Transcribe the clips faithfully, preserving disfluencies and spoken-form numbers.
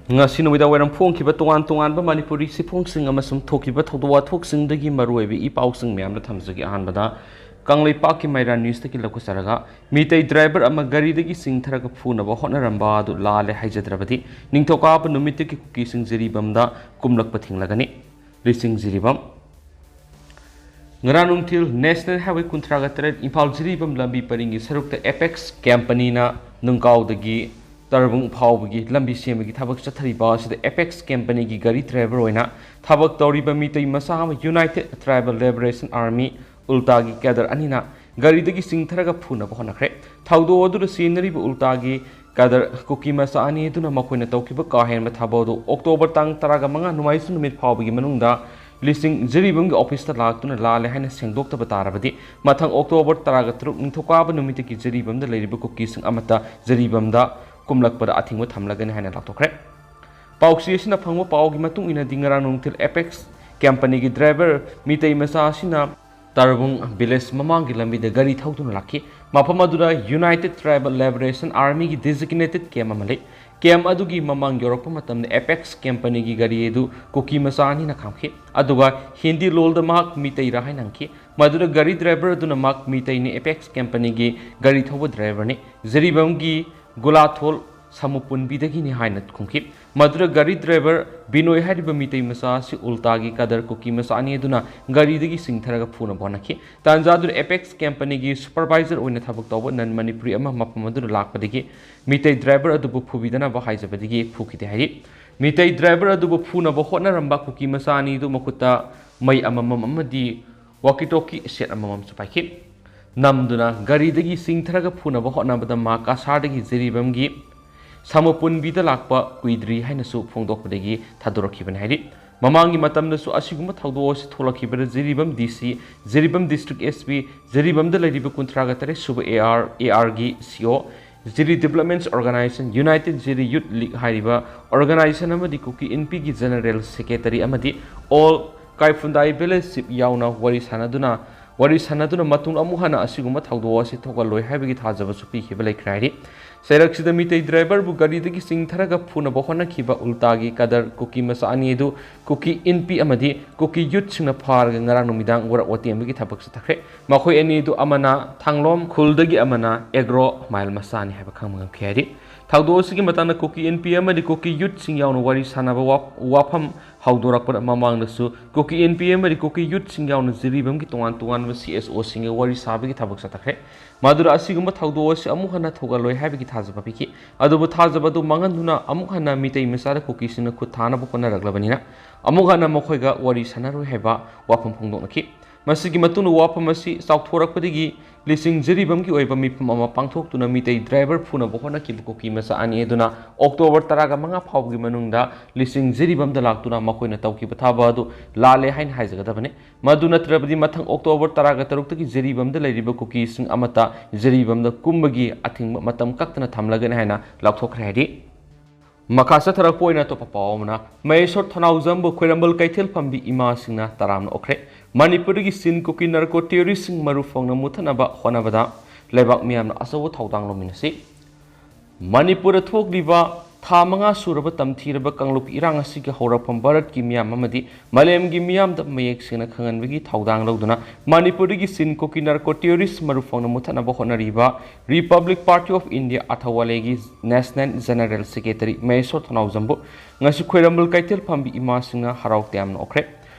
ꯉꯁꯤ ꯅꯨꯃꯤꯗꯥꯡ ꯋꯥꯏꯔꯝ ꯐꯣꯡꯈꯤꯕ ꯇꯣꯉꯥꯟ ꯇꯣꯉꯥꯟꯕ ꯃꯅꯤꯄꯨꯔꯤ ꯆꯦꯐꯣꯡꯁꯤꯡ ꯑꯃꯁꯨꯡ ꯊꯣꯛꯈꯤꯕ ꯊꯧꯗꯣꯛ ꯋꯥꯊꯣꯛꯁꯤꯡꯗꯒꯤ ꯃꯔꯨꯑꯣꯏꯕ ꯏ ꯄꯥꯎꯁꯤꯡ ꯃꯌꯥꯝꯗ ꯊꯝꯖꯒꯦ꯫ ꯑꯍꯥꯟꯕꯗ ꯀꯪꯂꯩꯄꯥꯛꯀꯤ ꯃꯩꯔꯥ ꯅ꯭ꯌꯨꯁꯇꯒꯤ ꯂꯧꯈꯠꯆꯔꯒ, ꯃꯤꯇꯩ ꯗ꯭ꯔꯥꯏꯚꯔ ꯑꯃ ꯒꯥꯔꯤꯗꯒꯤ ꯆꯤꯡꯊꯔꯒ ꯐꯨꯅꯕ ꯍꯣꯠꯅꯔꯝꯕ ꯑꯗꯨ ꯂꯥꯜꯂꯦ ꯍꯥꯏꯖꯗ꯭ꯔꯕꯗꯤ ꯅꯤꯡꯊꯧꯀꯥꯕ ꯅꯨꯃꯤꯠꯇꯒꯤ ꯀꯨꯀꯤꯁꯤꯡ ꯖꯤꯔꯤꯕꯥꯝꯗ ꯀꯨꯝꯂꯛꯄ ꯊꯤꯡꯂꯒꯅꯤ꯫ ꯂꯤꯁꯤꯡ ꯖꯤꯔꯤꯕꯥꯝ꯫ ꯉꯔꯥꯡ ꯅꯨꯡꯊꯤꯜ ꯅꯦꯁꯅꯦꯜ ꯍꯥꯏꯋꯦ ꯀꯨꯟꯊ꯭ꯔꯥꯒ ꯇꯔꯦꯠ ꯏꯝꯐꯥꯜ ꯖꯤꯔꯤꯕꯥꯝ ꯂꯝꯕꯤ ꯄꯔꯤꯡꯒꯤ ꯁꯔꯨꯛꯇ ꯑꯦꯄꯦꯛꯁ ꯀꯦꯝꯄꯅꯤꯅ ꯅꯨꯡꯀꯥꯎꯗꯒꯤ ꯇꯔꯕꯨꯡ ꯐꯥꯎꯕꯒꯤ ꯂꯝꯕꯤ ꯁꯦꯝꯕꯒꯤ ꯊꯕꯛ ꯆꯠꯊꯔꯤꯕ ꯑꯁꯤꯗ ꯑꯦꯄꯦꯛꯁ ꯀꯦꯝꯄꯅꯤꯒꯤ ꯒꯥꯔꯤ ꯗ꯭ꯔꯥꯏꯚꯔ ꯑꯣꯏꯅ ꯊꯕꯛ ꯇꯧꯔꯤꯕ ꯃꯤꯇꯩ ꯃꯆꯥ ꯑꯃ ꯌꯨꯅꯥꯏꯇꯦꯗ ꯇ꯭ꯔꯥꯏꯕꯦꯜ ꯂꯤꯕꯔꯦꯁꯟ ꯑꯥꯔꯃꯤ, ꯎꯜꯇꯥꯒꯤ ꯀꯦꯗꯔ ꯑꯅꯤꯅ ꯒꯥꯔꯤꯗꯒꯤ ꯆꯤꯡꯊꯔꯒ ꯐꯨꯅꯕ ꯍꯣꯠꯅꯈ꯭ꯔꯦ꯫ ꯊꯧꯗꯣꯛ ꯑꯗꯨꯗ ꯆꯦꯟꯅꯔꯤꯕ ꯎꯜꯇꯥꯒꯤ ꯀꯦꯗꯔ ꯀꯨꯀꯤ ꯃꯆꯥ ꯑꯅꯤ ꯑꯗꯨꯅ ꯃꯈꯣꯏꯅ ꯇꯧꯈꯤꯕ ꯀꯥ ꯍꯦꯟꯕ ꯊꯕꯛ ꯑꯗꯨ ꯑꯣꯛꯇꯣꯕꯔ ꯇꯥꯡ ꯇꯔꯥꯒ ꯃꯉꯥ ꯅꯣꯡꯃꯥꯏꯖꯤꯡ ꯅꯨꯃꯤꯠ ꯐꯥꯎꯕꯒꯤ ꯃꯅꯨꯡꯗ ꯂꯤꯁꯤꯡ ꯖꯤꯔꯤꯕꯥꯝꯒꯤ ꯑꯣꯐꯤꯁꯇ ꯂꯥꯛꯇꯨꯅ ꯂꯥꯜꯂꯦ ꯍꯥꯏꯅ ꯁꯦꯡꯗꯣꯛꯇꯕ ꯇꯥꯔꯕꯗꯤ ꯃꯊꯪ ꯑꯣꯛꯇꯣꯕꯔ ꯇꯔꯥꯒ ꯇꯔꯨꯛ ꯅꯤꯡꯊꯧꯀꯥꯕ ꯅꯨꯃꯤꯠꯇꯒꯤ ꯖꯤꯔꯤꯕꯥꯝꯗ ꯂꯩꯔꯤꯕ ꯀꯨꯀꯤꯁꯤꯡ ꯑꯃꯠꯇ ꯖꯤꯔꯤꯕꯥꯝꯗ ꯀꯨꯝꯂꯛꯄꯗ ꯑꯊꯤꯡꯕ ꯊꯝꯂꯒꯅꯤ ꯍꯥꯏꯅ ꯂꯥꯎꯊꯣꯛꯈ꯭ꯔꯦ꯫ ꯄꯥꯎꯆꯦ ꯑꯁꯤꯅ ꯐꯪꯕ ꯄꯥꯎꯒꯤ ꯃꯇꯨꯡ ꯏꯟꯅꯗꯤ ꯉꯔꯥꯡ ꯅꯨꯡꯊꯤꯜ ꯑꯦꯄꯦꯛꯁ ꯀꯦꯝꯄꯅꯤꯒꯤ ꯗ꯭ꯔꯥꯏꯚꯔ ꯃꯤꯇꯩ ꯃꯆꯥ ꯑꯁꯤꯅ ꯇꯔꯕꯨꯡ ꯚꯤꯂꯦꯖ ꯃꯃꯥꯡꯒꯤ ꯂꯝꯕꯤꯗ ꯒꯥꯔꯤ ꯊꯧꯗꯨꯅ ꯂꯥꯛꯈꯤ꯫ ꯃꯐꯝ ꯑꯗꯨꯗ ꯌꯨꯅꯥꯏꯇꯦꯗ ꯇ꯭ꯔꯥꯏꯕꯦꯜ ꯂꯤꯕꯔꯦꯁꯟ ꯑꯥꯔꯃꯤꯒꯤ ꯗꯤꯖꯤꯒꯅꯦꯇꯦꯗ ꯀꯦꯝ ꯑꯃ ꯂꯩ꯫ ꯀꯦꯝ ꯑꯗꯨꯒꯤ ꯃꯃꯥꯡ ꯌꯧꯔꯛꯄ ꯃꯇꯝꯗ ꯑꯦꯄꯦꯛꯁ ꯀꯦꯝꯄꯅꯤꯒꯤ ꯒꯥꯔꯤ ꯑꯗꯨ ꯀꯨꯀꯤ ꯃꯆꯥ ꯑꯅꯤꯅ ꯈꯥꯝꯈꯤ꯫ ꯑꯗꯨꯒ ꯍꯤꯟꯗꯤ ꯂꯣꯜꯗ ꯃꯍꯥꯛ ꯃꯤꯇꯩꯔꯥ ꯍꯥꯏꯅ ꯍꯪꯈꯤ꯫ ꯃꯗꯨꯗ ꯒꯥꯔꯤ ꯗ꯭ꯔꯥꯏꯚꯔ ꯑꯗꯨꯅ ꯃꯍꯥꯛ ꯃꯤꯇꯩꯅꯤ, ꯑꯦꯄꯦꯛꯁ ꯀꯦꯝꯄꯅꯤꯒꯤ ꯒꯥꯔꯤ ꯊꯧꯕ ꯗ꯭ꯔꯥꯏꯚꯔꯅꯤ, ꯖꯤꯔꯤꯕꯥꯝꯒꯤ ꯒꯨꯂꯥꯊꯣꯜ ꯁꯥꯃꯨꯄꯨꯟꯕꯤꯗꯒꯤꯅꯤ ꯍꯥꯏꯅ ꯈꯨꯝꯈꯤ꯫ ꯃꯗꯨꯗ ꯒꯥꯔꯤ ꯗ꯭ꯔꯥꯏꯚꯔ ꯕꯤꯅꯣꯏ ꯍꯥꯏꯔꯤꯕ ꯃꯤꯇꯩ ꯃꯆꯥ ꯑꯁꯤ ꯎꯜꯇꯥꯒꯤ ꯀꯗꯔ ꯀꯨꯀꯤ ꯃꯆꯥ ꯑꯅꯤ ꯑꯗꯨꯅ ꯒꯥꯔꯤꯗꯒꯤ ꯆꯤꯡꯊꯔꯒ ꯐꯨꯅꯕ ꯍꯣꯠꯅꯈꯤ꯫ ꯇꯥꯟꯖꯥꯗꯨꯗ ꯑꯦꯄꯦꯛꯁ ꯀꯦꯝꯄꯅꯤꯒꯤ ꯁꯨꯄꯔꯚꯥꯏꯖꯔ ꯑꯣꯏꯅ ꯊꯕꯛ ꯇꯧꯕ ꯅꯟ ꯃꯅꯤꯄꯨꯔꯤ ꯑꯃ ꯃꯐꯝ ꯑꯗꯨꯗ ꯂꯥꯛꯄꯗꯒꯤ ꯃꯤꯇꯩ ꯗ꯭ꯔꯥꯏꯚꯔ ꯑꯗꯨꯕꯨ ꯐꯨꯕꯤꯗꯅꯕ ꯍꯥꯏꯖꯕꯗꯒꯤ ꯐꯨꯈꯤꯗꯦ ꯍꯥꯏꯔꯤ꯫ ꯃꯤꯇꯩ ꯗ꯭ꯔꯥꯏꯚꯔ ꯑꯗꯨꯕꯨ ꯐꯨꯅꯕ ꯍꯣꯠꯅꯔꯝꯕ ꯀꯨꯀꯤ ꯃꯆꯥ ꯑꯅꯤꯗꯨ ꯃꯈꯨꯠꯇ ꯃꯩ ꯑꯃꯃꯝ ꯑꯃꯗꯤ ꯋꯥꯀꯤ ꯇꯣꯀꯤ ꯁꯦꯠ ꯑꯃꯃꯝꯁꯨ ꯄꯥꯏꯈꯤ꯫ ꯅꯝꯗꯨꯅ ꯒꯥꯔꯤꯗꯒꯤ ꯆꯤꯡꯊꯔꯒ ꯐꯨꯅꯕ ꯍꯣꯠꯅꯕꯗ ꯃꯥ ꯀꯁꯥꯔꯗꯒꯤ ꯖꯤꯔꯤꯕꯥꯝꯒꯤ ꯁꯥꯃꯨꯄꯨꯟꯕꯤꯗ ꯂꯥꯛꯄ ꯀꯨꯏꯗ꯭ꯔꯤ ꯍꯥꯏꯅꯁꯨ ꯐꯣꯡꯗꯣꯛꯄꯗꯒꯤ ꯊꯥꯗꯣꯔꯛꯈꯤꯕꯅꯤ ꯍꯥꯏꯔꯤ꯫ ꯃꯃꯥꯡꯒꯤ ꯃꯇꯝꯗꯁꯨ ꯑꯁꯤꯒꯨꯝꯕ ꯊꯧꯗꯣꯛ ꯑꯁꯤ ꯊꯣꯛꯂꯛꯈꯤꯕꯗ ꯖꯤꯔꯤꯕꯥꯝ ꯗꯤ ꯁꯤ, ꯖꯤꯔꯤꯕꯥꯝ ꯗꯤꯁꯇ꯭ꯔꯤꯛ ꯑꯦꯁ ꯄꯤ, ꯖꯤꯔꯤꯕꯥꯝꯗ ꯂꯩꯔꯤꯕ ꯀꯨꯟꯊ꯭ꯔꯥꯒ ꯇꯔꯦꯠ ꯁꯨꯕ ꯑꯦ ꯑꯥꯔ, ꯑꯦ ꯑꯥꯔꯒꯤ ꯁꯤ ꯑꯣ, ꯖꯤꯔꯤ ꯗꯤꯕꯂꯞꯃꯦꯟꯠꯁ ꯑꯣꯔꯒꯅꯥꯏꯖꯦꯁꯟ, ꯌꯨꯅꯥꯏꯇꯦꯗ ꯖꯤꯔꯤ ꯌꯨꯠ ꯂꯤꯒ ꯍꯥꯏꯔꯤꯕ ꯑꯣꯔꯒꯅꯥꯏꯖꯦꯁꯟ ꯑꯃꯗꯤ ꯀꯨꯀꯤ ꯏꯟꯄꯤꯒꯤ ꯖꯦꯅꯔꯦꯜ ꯁꯦꯀ꯭ꯔꯦꯇꯔꯤ ꯑꯃꯗꯤ ꯑꯣꯜ ꯀꯥꯏꯐꯨꯟꯗꯥꯏ ꯚꯤꯂꯦꯖ ꯆꯤꯐ ꯌꯥꯎꯅ ꯋꯥꯔꯤ ꯁꯥꯟꯅꯗꯨꯅ ꯋꯥꯔꯤ ꯁꯥꯟꯅꯗꯨꯅ ꯃꯇꯨꯡ ꯑꯃꯨꯛ ꯍꯟꯅ ꯑꯁꯤꯒꯨꯝꯕ ꯊꯧꯗꯣꯛ ꯑꯁꯤ ꯊꯣꯛꯍꯜꯂꯣꯏ ꯍꯥꯏꯕꯒꯤ ꯊꯥꯖꯕꯁꯨ ꯄꯤꯈꯤꯕ ꯂꯩꯈ꯭ꯔꯦ ꯍꯥꯏꯔꯤ꯫ ꯆꯩꯔꯛꯁꯤꯗ ꯃꯤꯇꯩ ꯗ꯭ꯔꯥꯏꯚꯔꯕꯨ ꯒꯥꯔꯤꯗꯒꯤ ꯆꯤꯡꯊꯔꯒ ꯐꯨꯅꯕ ꯍꯣꯠꯅꯈꯤꯕ ꯎꯜꯇꯥꯒꯤ ꯀꯗꯔ ꯀꯨꯀꯤ ꯃꯆꯥ ꯑꯅꯤ ꯑꯗꯨ ꯀꯨꯀꯤ ꯏꯟꯄꯤ ꯑꯃꯗꯤ ꯀꯨꯀꯤ ꯌꯨꯠꯁꯤꯡꯅ ꯐꯥꯔꯒ ꯉꯔꯥꯡ ꯅꯨꯃꯤꯗꯥꯡ ꯋꯥꯔꯛ ꯋꯥꯇꯦꯝꯕꯒꯤ ꯊꯕꯛ ꯆꯠꯊꯈ꯭ꯔꯦ꯫ ꯃꯈꯣꯏ ꯑꯅꯤ ꯑꯗꯨ ꯑꯃꯅ ꯊꯥꯡꯂꯣꯝ ꯈꯨꯜꯗꯒꯤ ꯑꯃꯅ ꯑꯦꯒ꯭ꯔꯣ ꯃꯥꯏꯜ ꯃꯆꯥꯅꯤ ꯍꯥꯏꯕ ꯈꯪꯕ ꯉꯝꯈꯤ ꯍꯥꯏꯔꯤ꯫ ꯊꯧꯗꯣꯛ ꯑꯁꯤꯒꯤ ꯃꯇꯥꯡꯗ ꯀꯨꯀꯤ ꯏꯟꯄꯤ ꯑꯃꯗꯤ ꯀꯨꯀꯤ ꯌꯨꯠꯁꯤꯡ ꯌꯥꯎꯅ ꯋꯥꯔꯤ ꯁꯥꯟꯅꯕ ꯋꯥ-, ꯋꯥꯐꯝ ꯍꯧꯗꯣꯔꯛꯄꯗ ꯃꯃꯥꯡꯗꯁꯨ ꯀꯨꯀꯤ ꯏꯟꯄꯤ ꯑꯃꯗꯤ ꯀꯨꯀꯤ ꯌꯨꯠꯁꯤꯡ ꯌꯥꯎꯅ ꯖꯤꯔꯤꯕꯥꯝꯒꯤ ꯇꯣꯉꯥꯟ ꯇꯣꯉꯥꯟꯕ ꯁꯤ ꯑꯦꯁ ꯑꯣꯁꯤꯡꯒ ꯋꯥꯔꯤ ꯁꯥꯕꯒꯤ ꯊꯕꯛ ꯆꯠꯊꯈ꯭ꯔꯦ꯫ ꯃꯗꯨꯗ ꯑꯁꯤꯒꯨꯝꯕ ꯊꯧꯗꯣꯛ ꯑꯁꯤ ꯑꯃꯨꯛ ꯍꯟꯅ ꯊꯣꯛꯍꯜꯂꯣꯏ ꯍꯥꯏꯕꯒꯤ ꯊꯥꯖꯕ ꯄꯤꯈꯤ꯫ ꯑꯗꯨꯕꯨ ꯊꯥꯖꯕ ꯑꯗꯨ ꯃꯥꯡꯍꯟꯗꯨꯅ ꯑꯃꯨꯛ ꯍꯟꯅ ꯃꯤꯇꯩ ꯃꯆꯥꯗ ꯀꯨꯀꯤꯁꯤꯡꯅ ꯈꯨꯠ ꯊꯥꯅꯕ ꯍꯣꯠꯅꯔꯛꯂꯕꯅꯤꯅ ꯑꯃꯨꯛ ꯍꯟꯅ ꯃꯈꯣꯏꯒ ꯋꯥꯔꯤ ꯁꯥꯟꯅꯔꯣꯏ ꯍꯥꯏꯕ ꯋꯥꯐꯝ ꯐꯣꯡꯗꯣꯛꯅꯈꯤ꯫ ꯃꯁꯤꯒꯤ ꯃꯇꯨꯡꯗ ꯋꯥꯐꯝ ꯑꯁꯤ ꯆꯥꯎꯊꯣꯔꯛꯄꯗꯒꯤ ꯂꯤꯆꯤꯡ ꯖꯤꯔꯤꯕꯥꯝꯒꯤ ꯑꯣꯏꯕ ꯃꯤꯐꯝ ꯑꯃ ꯄꯥꯡꯊꯣꯛꯇꯨꯅ ꯃꯤꯇꯩ ꯗ꯭ꯔꯥꯏꯚꯔ ꯐꯨꯅꯕ ꯍꯣꯠꯅꯈꯤꯕ ꯀꯨꯀꯤ ꯃꯆꯥ ꯑꯅꯤ ꯑꯗꯨꯅ ꯑꯣꯛꯇꯣꯕꯔ ꯇꯔꯥꯒ ꯃꯉꯥ ꯐꯥꯎꯕꯒꯤ ꯃꯅꯨꯡꯗ ꯂꯤꯆꯤꯡ ꯖꯤꯔꯤꯕꯥꯝꯗ ꯂꯥꯛꯇꯨꯅ ꯃꯈꯣꯏꯅ ꯇꯧꯈꯤꯕ ꯊꯕꯛ ꯑꯗꯨ ꯂꯥꯜꯂꯦ ꯍꯥꯏꯅ ꯍꯥꯏꯖꯒꯗꯕꯅꯤ꯫ ꯃꯗꯨ ꯅꯠꯇ꯭ꯔꯕꯗꯤ ꯃꯊꯪ ꯑꯣꯛꯇꯣꯕꯔ ꯇꯔꯥꯒ ꯇꯔꯨꯛꯇꯒꯤ ꯖꯤꯔꯤꯕꯥꯝꯗ ꯂꯩꯔꯤꯕ ꯀꯨꯀꯤꯁꯤꯡ ꯑꯃꯠꯇ ꯖꯤꯔꯤꯕꯥꯝꯗ ꯀꯨꯝꯕꯒꯤ ꯑꯊꯤꯡꯕ ꯃꯇꯝ ꯀꯛꯇꯅ ꯊꯝꯂꯒꯅꯤ ꯍꯥꯏꯅ ꯂꯥꯎꯊꯣꯛꯈ꯭ꯔꯦ ꯍꯥꯏꯔꯤ꯫ ꯃꯈꯥ ꯆꯠꯊꯔꯛꯄ ꯑꯣꯏꯅ ꯑꯇꯣꯞꯄ ꯄꯥꯎ ꯑꯃꯅ, ꯃꯍꯦꯁꯣꯔ ꯊꯅꯥꯎꯖꯝꯕꯨ ꯈ꯭ꯋꯥꯏꯔꯝꯕꯟ ꯀꯩꯊꯦꯜ ꯐꯝꯕꯤ ꯏꯃꯥꯁꯤꯡꯅ ꯇꯔꯥꯝꯅ ꯑꯣꯛꯈ꯭ꯔꯦ꯫ ꯃꯅꯤꯄꯨꯔꯗꯒꯤ ꯆꯤꯟ ꯀꯨꯀꯤ ꯅꯥꯔꯀꯣ ꯇꯦꯔꯣꯔꯤꯁ꯭ꯠꯁꯤꯡ ꯃꯔꯨ ꯐꯪꯅ ꯃꯨꯊꯠꯅꯕ ꯍꯣꯠꯅꯕꯗ ꯂꯩꯕꯥꯛ ꯃꯤꯌꯥꯝꯅ ꯑꯆꯧꯕ ꯊꯧꯗꯥꯡ ꯂꯧꯃꯤꯟꯅꯁꯤ꯫ ꯃꯅꯤꯄꯨꯔꯗ ꯊꯣꯛꯂꯤꯕ ꯊꯥ ꯃꯉꯥ ꯁꯨꯔꯕ ꯇꯝꯊꯤꯔꯕ ꯀꯥꯡꯂꯨꯞꯀꯤ ꯏꯔꯥꯡ ꯑꯁꯤꯒꯤ ꯍꯧꯔꯛꯐꯝ ꯚꯥꯔꯠꯀꯤ ꯃꯤꯌꯥꯝ ꯑꯃꯗꯤ ꯃꯥꯂꯦꯝꯒꯤ ꯃꯤꯌꯥꯝꯗ ꯃꯌꯦꯛ ꯁꯦꯡꯅ ꯈꯪꯍꯟꯕꯒꯤ ꯊꯧꯗꯥꯡ ꯂꯧꯗꯨꯅ ꯃꯅꯤꯄꯨꯔꯗꯒꯤ ꯆꯤꯟ ꯀꯨꯀꯤ ꯅꯥꯔꯀꯣ ꯇꯦꯔꯣꯔꯤꯁ꯭ꯠ ꯃꯔꯨ ꯐꯪꯅ ꯃꯨꯊꯠꯅꯕ ꯍꯣꯠꯅꯔꯤꯕ ꯔꯤꯄꯕ꯭ꯂꯤꯛ ꯄꯥꯔꯇꯤ ꯑꯣꯐ ꯏꯟꯗꯤꯌꯥ ꯑꯊꯋꯥꯂꯦꯒꯤ ꯅꯦꯁꯅꯦꯜ ꯖꯦꯅꯔꯦꯜ ꯁꯦꯀ꯭ꯔꯦꯇꯔꯤ ꯃꯍꯦꯁꯣꯔ ꯊꯅꯥꯎꯖꯝꯕꯨ ꯉꯁꯤ ꯈ꯭ꯋꯥꯏꯔꯝꯕꯟ ꯀꯩꯊꯦꯜ ꯐꯝꯕꯤ ꯏꯃꯥꯁꯤꯡꯅ ꯍꯔꯥꯎ ꯇꯌꯥꯝꯅ ꯑꯣꯛꯈ꯭ꯔꯦ꯫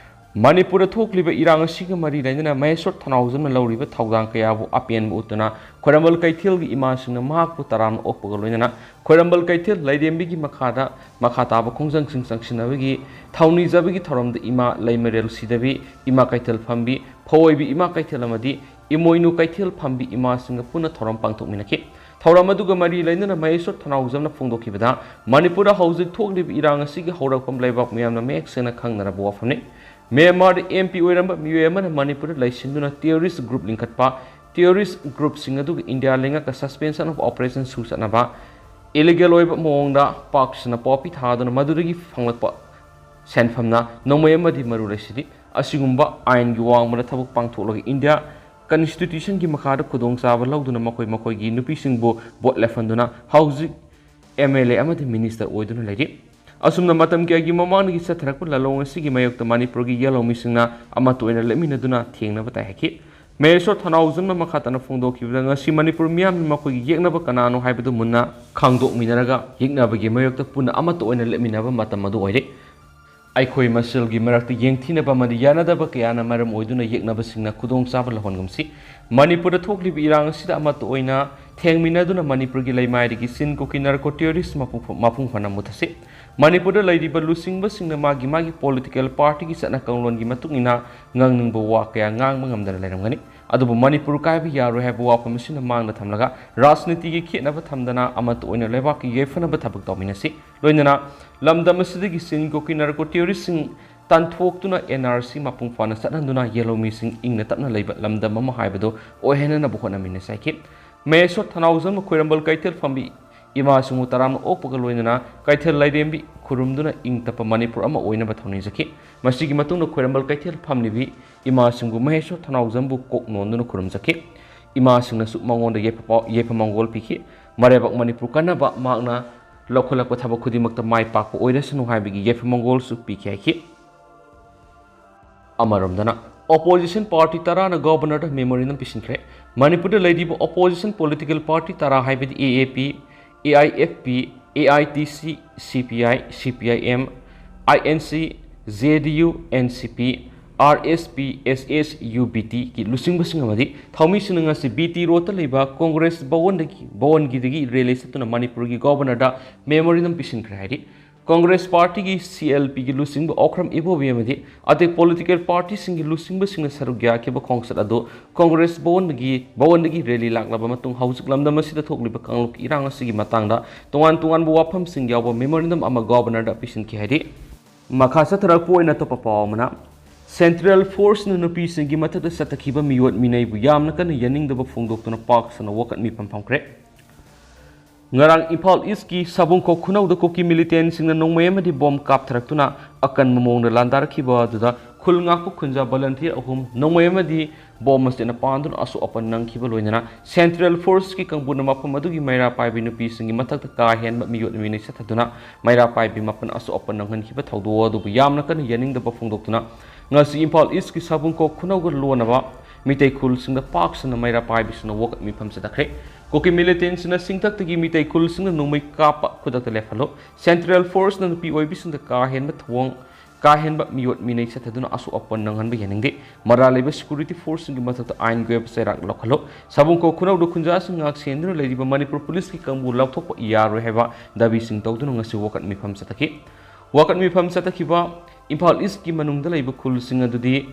ꯃꯅꯤꯄꯨꯔꯗ ꯊꯣꯛꯂꯤꯕ ꯏꯔꯥꯡ ꯑꯁꯤꯒ ꯃꯔꯤ ꯂꯩꯅꯅ ꯃꯍꯦꯁꯣꯔ ꯊꯅꯥꯎꯖꯝꯅ ꯂꯧꯔꯤꯕ ꯊꯧꯗꯥꯡ ꯀꯌꯥꯕꯨ ꯑꯄꯦꯟꯕ ꯎꯠꯇꯨꯅ ꯈ꯭ꯋꯥꯏꯔꯝꯕꯟ ꯀꯩꯊꯦꯜꯒꯤ ꯏꯃꯥꯁꯤꯡꯅ ꯃꯍꯥꯛꯄꯨ ꯇꯔꯥꯝꯅ ꯑꯣꯛꯄꯒ ꯂꯣꯏꯅꯅ ꯈ꯭ꯋꯥꯏꯔꯝꯕꯟ ꯀꯩꯊꯦꯜ ꯂꯥꯏꯔꯦꯝꯕꯤꯒꯤ ꯃꯈꯥꯗ ꯃꯈꯥ ꯇꯥꯕ ꯈꯣꯡꯖꯪꯁꯤꯡ ꯆꯪꯁꯤꯟꯅꯕꯒꯤ ꯊꯧꯅꯤꯖꯕꯒꯤ ꯊꯧꯔꯝꯗ ꯏꯃꯥ ꯂꯩꯃꯔꯦꯜ ꯁꯤꯗꯕꯤ, ꯏꯃꯥ ꯀꯩꯊꯦꯜ ꯐꯝꯕꯤ, ꯐꯧꯑꯣꯏꯕꯤ ꯏꯃꯥ ꯀꯩꯊꯦꯜ ꯑꯃꯗꯤ ꯏꯃꯣꯏꯅꯨ ꯀꯩꯊꯦꯜ ꯐꯝꯕꯤ ꯏꯃꯥꯁꯤꯡꯒ ꯄꯨꯟꯅ ꯊꯧꯔꯝ ꯄꯥꯡꯊꯣꯛꯃꯤꯟꯅꯈꯤ꯫ ꯊꯧꯔꯝ ꯑꯗꯨꯒ ꯃꯔꯤ ꯂꯩꯅꯅ ꯃꯍꯦꯁꯣꯔ ꯊꯅꯥꯎꯖꯝꯅ ꯐꯣꯡꯗꯣꯛꯈꯤꯕꯗ, ꯃꯅꯤꯄꯨꯔꯗ ꯍꯧꯖꯤꯛ ꯊꯣꯛꯂꯤꯕ ꯏꯔꯥꯡ ꯑꯁꯤꯒꯤ ꯍꯧꯔꯛꯐꯝ ꯂꯩꯕꯥꯛ ꯃꯤꯌꯥꯝꯅ ꯃꯌꯦꯛ ꯁꯦꯡꯅ ꯈꯪꯅꯔꯕ ꯋꯥꯐꯝꯅꯤ꯫ ꯃ꯭ꯌꯥꯟꯃꯥꯔꯗ ꯑꯦꯝ ꯄꯤ ꯑꯣꯏꯔꯝꯕ ꯃꯤꯑꯣꯏ ꯑꯃꯅ ꯃꯅꯤꯄꯨꯔꯗ ꯂꯩꯁꯤꯟꯗꯨꯅ ꯇꯦꯔꯣꯔꯤꯁ꯭ꯠ ꯒ꯭ꯔꯨꯞ ꯂꯤꯡꯈꯠꯄ, ꯇꯦꯔꯣꯔꯤꯁ꯭ꯠ ꯒ꯭ꯔꯨꯞꯁꯤꯡ ꯑꯗꯨꯒ ꯏꯟꯗꯤꯌꯥ ꯂꯩꯉꯥꯛꯀ ꯁꯁꯄꯦꯟꯁꯟ ꯑꯣꯐ ꯑꯣꯄꯔꯦꯁꯟ ꯁꯨ ꯆꯠꯅꯕ ꯏꯂꯤꯒꯦꯜ ꯑꯣꯏꯕ ꯃꯑꯣꯡꯗ ꯄꯥꯛ ꯁꯟꯅ ꯄꯣꯄꯤ ꯊꯥꯗꯨꯅ ꯃꯗꯨꯗꯒꯤ ꯐꯪꯂꯛꯄ ꯁꯦꯟꯐꯝꯅ ꯅꯣꯡꯃꯩ ꯑꯃꯗꯤ ꯃꯔꯨ ꯂꯩꯁꯤꯜꯂꯤ꯫ ꯑꯁꯤꯒꯨꯝꯕ ꯑꯥꯏꯟꯒꯤ ꯋꯥꯡꯃꯗ ꯊꯕꯛ ꯄꯥꯡꯊꯣꯛꯂꯒ ꯏꯟꯗꯤꯌꯥ ꯀꯟꯁꯇꯤꯇ꯭ꯌꯨꯁꯟꯒꯤ ꯃꯈꯥꯗ ꯈꯨꯗꯣꯡꯆꯥꯕ ꯂꯧꯗꯨꯅ ꯃꯈꯣꯏ ꯃꯈꯣꯏꯒꯤ ꯅꯨꯄꯤꯁꯤꯡꯕꯨ ꯚꯣꯠ ꯂꯦꯞꯍꯟꯗꯨꯅ ꯍꯧꯖꯤꯛ ꯑꯦꯝ ꯑꯦꯜ ꯑꯦ ꯑꯃꯗꯤ ꯃꯤꯅꯤꯁꯇꯔ ꯑꯣꯏꯗꯨꯅ ꯂꯩꯔꯤ꯫ ꯑꯁꯨꯝꯅ ꯃꯇꯝ ꯀꯌꯥꯒꯤ ꯃꯃꯥꯡꯗꯒꯤ ꯆꯠꯊꯔꯛꯄ ꯂꯥꯂꯣꯡ ꯑꯁꯤꯒꯤ ꯃꯥꯌꯣꯛꯇ ꯃꯅꯤꯄꯨꯔꯒꯤ ꯌꯦꯜꯍꯧꯃꯤꯁꯤꯡꯅ ꯑꯃꯠꯇ ꯑꯣꯏꯅ ꯂꯦꯞꯃꯤꯟꯅꯗꯨꯅ ꯊꯦꯡꯅꯕ ꯇꯥꯏ ꯍꯥꯏꯈꯤ꯫ ꯃꯍꯦꯁꯣꯔ ꯊꯅꯥꯎꯖꯝꯅ ꯃꯈꯥ ꯇꯥꯅ ꯐꯣꯡꯗꯣꯛꯈꯤꯕꯗ, ꯉꯁꯤ ꯃꯅꯤꯄꯨꯔ ꯃꯤꯌꯥꯝꯅ ꯃꯈꯣꯏꯒꯤ ꯌꯦꯛꯅꯕ ꯀꯅꯥꯅꯣ ꯍꯥꯏꯕꯗꯨ ꯃꯨꯟꯅ ꯈꯪꯗꯣꯛꯃꯤꯟꯅꯔꯒ ꯌꯦꯛꯅꯕꯒꯤ ꯃꯥꯌꯣꯛꯇ ꯄꯨꯟꯅ ꯑꯃꯠꯇ ꯑꯣꯏꯅ ꯂꯦꯞꯃꯤꯟꯅꯕ ꯃꯇꯝ ꯑꯗꯨ ꯑꯣꯏꯔꯦ꯫ ꯑꯩꯈꯣꯏ ꯃꯁꯦꯜꯒꯤ ꯃꯔꯛꯇ ꯌꯦꯡꯊꯤꯅꯕ ꯑꯃꯗꯤ ꯌꯥꯅꯗꯕ ꯀꯌꯥꯅ ꯃꯔꯝ ꯑꯣꯏꯗꯨꯅ ꯌꯦꯛꯅꯕꯁꯤꯡꯅ ꯈꯨꯗꯣꯡꯆꯥꯕ ꯂꯧꯍꯟꯒꯨꯝꯁꯤ꯫ ꯃꯅꯤꯄꯨꯔꯗ ꯊꯣꯛꯂꯤꯕ ꯏꯔꯥꯡ ꯑꯁꯤꯗ ꯑꯃꯠꯇ ꯑꯣꯏꯅ ꯊꯦꯡꯃꯤꯟꯅꯗꯨꯅ ꯃꯅꯤꯄꯨꯔꯒꯤ ꯂꯩꯃꯥꯏꯗꯒꯤ ꯆꯤꯟ ꯀꯨꯀꯤ ꯅꯥꯔꯀꯣ ꯇꯦꯔꯣꯔꯤꯁ ꯃꯄꯨꯡ ꯐ-, ꯃꯄꯨꯡ ꯐꯥꯅ ꯃꯨꯊꯠꯁꯤ꯫ ꯃꯅꯤꯄꯨꯔꯗ ꯂꯩꯔꯤꯕ ꯂꯨꯆꯤꯡꯕꯁꯤꯡꯅ ꯃꯥꯒꯤ ꯃꯥꯒꯤ ꯄꯣꯂꯤꯇꯤꯀꯦꯜ ꯄꯥꯔꯇꯤꯒꯤ ꯆꯠꯅ ꯀꯥꯡꯂꯣꯟꯒꯤ ꯃꯇꯨꯡ ꯏꯟꯅ ꯉꯥꯡꯅꯤꯡꯕ ꯋꯥ ꯀꯌꯥ ꯉꯥꯡꯕ ꯉꯝꯗꯅ ꯂꯩꯔꯝꯒꯅꯤ꯫ ꯑꯗꯨꯕꯨ ꯃꯅꯤꯄꯨꯔ ꯀꯥꯏꯕ ꯌꯥꯔꯣꯏ ꯍꯥꯏꯕ ꯋꯥꯐꯝ ꯑꯁꯤꯅ ꯃꯥꯡꯗ ꯊꯝꯂꯒ ꯔꯥꯖꯅꯤꯇꯤꯒꯤ ꯈꯦꯠꯅꯕ ꯊꯝꯗꯅ ꯑꯃꯠꯇ ꯑꯣꯏꯅ ꯂꯩꯕꯥꯛꯀꯤ ꯌꯥꯏꯐꯅꯕ ꯊꯕꯛ ꯇꯧꯃꯤꯟꯅꯁꯤ꯫ ꯂꯣꯏꯅꯅ ꯂꯝꯗꯝ ꯑꯁꯤꯗꯒꯤ ꯆꯤꯟ ꯀꯨꯀꯤ ꯅꯥꯔꯀꯣ ꯇꯦꯔꯣꯔꯤꯁꯁꯤꯡ ꯇꯥꯟꯊꯣꯛꯇꯨꯅ ꯑꯦꯟ ꯑꯥꯔ ꯁꯤ ꯃꯄꯨꯡ ꯐꯥꯅ ꯆꯠꯍꯟꯗꯨꯅ ꯌꯦꯜꯍꯧꯃꯤꯁꯤꯡ ꯏꯪꯅ ꯇꯞꯅ ꯂꯩꯕ ꯂꯝꯗꯝ ꯑꯃ ꯍꯥꯏꯕꯗꯨ ꯑꯣꯏꯍꯟꯅꯅꯕ ꯍꯣꯠꯅꯃꯤꯟꯅꯁꯤ ꯍꯥꯏꯈꯤ꯫ ꯃꯍꯦꯁꯣꯔ ꯊꯅꯥꯎꯖꯝ ꯈ꯭ꯋꯥꯏꯔꯝꯕꯟ ꯀꯩꯊꯦꯜ ꯐꯝꯕꯤ ꯏꯃꯥꯁꯤꯡꯕꯨ ꯇꯔꯥꯝꯅ ꯑꯣꯛꯄꯒ ꯂꯣꯏꯅꯅ ꯀꯩꯊꯦꯜ ꯂꯥꯏꯔꯦꯝꯕꯤ ꯈꯨꯔꯨꯝꯗꯨꯅ ꯏꯪ ꯇꯞꯄ ꯃꯅꯤꯄꯨꯔ ꯑꯃ ꯑꯣꯏꯅꯕ ꯊꯧꯅꯤꯖꯈꯤ꯫ ꯃꯁꯤꯒꯤ ꯃꯇꯨꯡꯗ ꯈ꯭ꯋꯥꯏꯔꯝꯕꯟ ꯀꯩꯊꯦꯜ ꯐꯝꯂꯤꯕꯤ ꯏꯃꯥꯁꯤꯡꯕꯨ ꯃꯍꯦꯁꯣꯔ ꯊꯅꯥꯎꯖꯝꯕꯨ ꯀꯣꯛ ꯅꯣꯟꯗꯨꯅ ꯈꯨꯔꯨꯝꯖꯈꯤ꯫ ꯏꯃꯥꯁꯤꯡꯅꯁꯨ ꯃꯉꯣꯟꯗ ꯌꯥꯏꯐ-, ꯌꯥꯏꯐ ꯃꯪꯒꯣꯜ ꯄꯤꯈꯤ꯫ ꯃꯔꯥꯏꯕꯛ ꯃꯅꯤꯄꯨꯔ ꯀꯟꯅꯕ ꯃꯍꯥꯛꯅ ꯂꯧꯈꯠꯂꯛꯄ ꯊꯕꯛ ꯈꯨꯗꯤꯡꯃꯛꯇ ꯃꯥꯏ ꯄꯥꯛꯄ ꯑꯣꯏꯔꯁꯅꯨ ꯍꯥꯏꯕꯒꯤ ꯌꯥꯏꯐ ꯃꯪꯒꯣꯜꯁꯨ ꯄꯤꯈꯤ ꯍꯥꯏꯈꯤ꯫ ꯑꯃꯔꯣꯝꯗꯅ, ꯑꯣꯄꯣꯖꯤꯁꯟ ꯄꯥꯔꯇꯤ ꯇꯔꯥꯅ ꯒꯣꯕꯔꯅꯔꯗ ꯃꯦꯃꯣꯔꯦꯟꯗꯝ ꯄꯤꯁꯤꯟꯈ꯭ꯔꯦ꯫ ꯃꯅꯤꯄꯨꯔꯗ ꯂꯩꯔꯤꯕ ꯑꯣꯄꯣꯖꯤꯁꯟ ꯄꯣꯂꯤꯇꯤꯀꯦꯜ ꯄꯥꯔꯇꯤ ꯇꯔꯥ ꯍꯥꯏꯕꯗꯤ ꯑꯦ ꯑꯦ ꯄꯤ, A I F P, A I T C, ꯁꯤ P I, C P I M, I N C, J D U, N C P, R S P, S S U B ꯇꯤꯒꯤ ꯂꯨꯆꯤꯡꯕꯁꯤꯡ ꯑꯃꯗꯤ ꯊꯧꯃꯤꯁꯤꯡꯅ ꯉꯁꯤ B T ꯔꯣꯗꯇ ꯂꯩꯕ Congress ꯚꯋꯟꯗꯒꯤ, ꯚꯋꯟꯒꯤꯗꯒꯤ rally ꯆꯠꯇꯨꯅ ꯃꯅꯤꯄꯨꯔꯒꯤ ꯒꯣꯕꯔꯅꯔꯗ memorandum ꯄꯤꯁꯤꯟꯈ꯭ꯔꯦ ꯍꯥꯏꯔꯤ꯫ ꯀꯣꯡꯒ꯭ꯔꯦꯁ ꯄꯥꯔꯇꯤꯒꯤ ꯁꯤ ꯑꯦꯜ ꯄꯤꯒꯤ ꯂꯨꯆꯤꯡꯕ ꯑꯣꯀ꯭ꯔꯝ ꯏꯕꯣꯕꯤ ꯑꯃꯗꯤ ꯑꯇꯩ ꯄꯣꯂꯤꯇꯤꯀꯦꯜ ꯄꯥꯔꯇꯤꯁꯤꯡꯒꯤ ꯂꯨꯆꯤꯡꯕꯁꯤꯡꯅ ꯁꯔꯨꯛ ꯌꯥꯈꯤꯕ ꯈꯣꯡꯆꯠ ꯑꯗꯨ ꯀꯣꯡꯒ꯭ꯔꯦꯁ ꯚꯋꯟꯗꯒꯤ, ꯚꯋꯟꯗꯒꯤ ꯔꯦꯂꯤ ꯂꯥꯛꯂꯕ ꯃꯇꯨꯡ ꯍꯧꯖꯤꯛ ꯂꯝꯗꯝ ꯑꯁꯤꯗ ꯊꯣꯛꯂꯤꯕ ꯀꯥꯡꯂꯨꯞꯀꯤ ꯏꯔꯥꯡ ꯑꯁꯤꯒꯤ ꯃꯇꯥꯡꯗ ꯇꯣꯉꯥꯟ ꯇꯣꯉꯥꯟꯕ ꯋꯥꯐꯝꯁꯤꯡ ꯌꯥꯎꯕ ꯃꯦꯃꯣꯔꯦꯟꯗꯝ ꯑꯃ ꯒꯣꯕꯔꯅꯔꯗ ꯄꯤꯁꯤꯟꯈꯤ ꯍꯥꯏꯔꯤ꯫ ꯃꯈꯥ ꯆꯠꯊꯔꯛꯄ ꯑꯣꯏꯅ ꯑꯇꯣꯞꯄ ꯄꯥꯎ ꯑꯃꯅ, ꯁꯦꯟꯇ꯭ꯔꯦꯜ ꯐꯣꯔꯁꯅ ꯅꯨꯄꯤꯁꯤꯡꯒꯤ ꯃꯊꯛꯇ ꯆꯠꯊꯈꯤꯕ ꯃꯤꯑꯣꯠ ꯃꯤꯅꯩꯕꯨ ꯌꯥꯝꯅ ꯀꯟꯅ ꯌꯥꯅꯤꯡꯗꯕ ꯐꯣꯡꯗꯣꯛꯇꯨꯅ ꯄꯥꯛ ꯁꯟꯅ ꯋꯥꯀꯠ ꯃꯤꯐꯝ ꯐꯝꯈ꯭ꯔꯦ꯫ ꯉꯔꯥꯡ ꯏꯝꯐꯥꯜ ꯏꯁꯀꯤ ꯁꯥꯕꯨꯡꯈꯣꯛ ꯈꯨꯅꯧꯗ ꯀꯨꯀꯤ ꯃꯤꯂꯤꯇꯦꯟꯁꯤꯡꯅ ꯅꯣꯡꯃꯩ ꯑꯃꯗꯤ ꯕꯣꯝ ꯀꯥꯞꯊꯔꯛꯇꯨꯅ ꯑꯀꯟꯕ ꯃꯑꯣꯡꯗ ꯂꯥꯟꯗꯥꯔꯛꯈꯤꯕ ꯑꯗꯨꯗ ꯈꯨꯜ ꯉꯥꯛꯄ ꯈꯨꯟꯖꯥ volunteer ꯑꯍꯨꯝ ꯅꯣꯡꯃꯩ ꯑꯃꯗꯤ ꯕꯣꯝ ꯃꯆꯦꯠꯅ ꯄꯥꯟꯗꯨꯅ ꯑꯁꯣꯛ ꯑꯄꯟ ꯅꯪꯈꯤꯕ ꯂꯣꯏꯅꯅ Central Forceꯀꯤ ꯀꯥꯡꯕꯨꯅ ꯃꯐꯝ ꯑꯗꯨꯒꯤ ꯃꯩꯔꯥ ꯄꯥꯏꯕꯤ ꯅꯨꯄꯤꯁꯤꯡꯒꯤ ꯃꯊꯛꯇ ꯀꯥ ꯍꯦꯟꯕ ꯃꯤꯑꯣꯠ ꯃꯤꯅꯩ ꯆꯠꯊꯗꯨꯅ ꯃꯩꯔꯥ ꯄꯥꯏꯕꯤ ꯃꯥꯄꯟ ꯑꯁꯣꯛ ꯑꯄꯟ ꯅꯪꯍꯟꯈꯤꯕ ꯊꯧꯗꯣꯛ ꯑꯗꯨꯕꯨ ꯌꯥꯝꯅ ꯀꯟꯅ ꯌꯥꯅꯤꯡꯗꯕ ꯐꯣꯡꯗꯣꯛꯇꯨꯅ ꯉꯁꯤ ꯏꯝꯐꯥꯜ Eastꯀꯤ ꯁꯥꯕꯨꯡꯈꯣꯛ ꯈꯨꯅꯧꯒ ꯂꯣꯟꯅꯕ ꯃꯤꯇꯩ ꯈꯨꯜꯁꯤꯡꯗ ꯄꯥꯛ ꯁꯟꯅ ꯃꯩꯔꯥ ꯄꯥꯏꯕꯤꯁꯤꯡꯅ ꯋꯥꯀꯠ ꯃꯤꯐꯝ ꯆꯠꯊꯈ꯭ꯔꯦ꯫ ꯀꯨꯀꯤ militantꯁꯤꯡꯅ ꯆꯤꯡꯊꯛꯇꯒꯤ ꯃꯤꯇꯩ ꯈꯨꯜꯁꯤꯡꯅ ꯅꯣꯡꯃꯩ ꯀꯥꯞꯄ ꯈꯨꯗꯛꯇ ꯂꯦꯞꯍꯜꯂꯨ, Central Forceꯅ ꯅꯨꯄꯤ ꯑꯣꯏꯕꯤꯁꯤꯡꯗ ꯀꯥ ꯍꯦꯟꯕ ꯊꯧꯑꯣꯡ ꯀꯥ ꯍꯦꯟꯕ ꯃꯤꯑꯣꯠ ꯃꯤꯅꯩ ꯆꯠꯊꯗꯨꯅ ꯑꯁꯣꯛ ꯑꯄꯟ ꯅꯪꯍꯟꯕ ꯌꯥꯅꯤꯡꯗꯦ꯫ ꯃꯔꯥꯜ ꯂꯩꯕ security forceꯁꯤꯡꯒꯤ ꯃꯊꯛꯇ ꯑꯥꯏꯟꯒꯤ ꯑꯣꯏꯕ ꯆꯩꯔꯥꯛ ꯂꯧꯈꯠꯂꯨ꯫ ꯁꯥꯕꯨꯡꯈꯣꯛ ꯈꯨꯅꯧꯗ ꯈꯨꯟꯖꯥꯁꯤꯡ ꯉꯥꯛ ꯁꯦꯟꯗꯨꯅ ꯂꯩꯔꯤꯕ ꯃꯅꯤꯄꯨꯔ ꯄꯨꯂꯤꯁꯀꯤ ꯀꯥꯡꯕꯨ ꯂꯧꯊꯣꯛꯄ ꯌꯥꯔꯣꯏ ꯍꯥꯏꯕ ꯗꯥꯕꯤꯁꯤꯡ ꯇꯧꯗꯨꯅ ꯉꯁꯤ ꯋꯥꯀꯠ ꯃꯤꯐꯝ ꯆꯠꯊꯈꯤ꯫ ꯋꯥꯀꯠ ꯃꯤꯐꯝ ꯆꯠꯊꯈꯤꯕ ꯏꯝꯐꯥꯜ Eastꯀꯤ ꯃꯅꯨꯡꯗ ꯂꯩꯕ ꯈꯨꯜꯁꯤꯡ ꯑꯗꯨꯗꯤ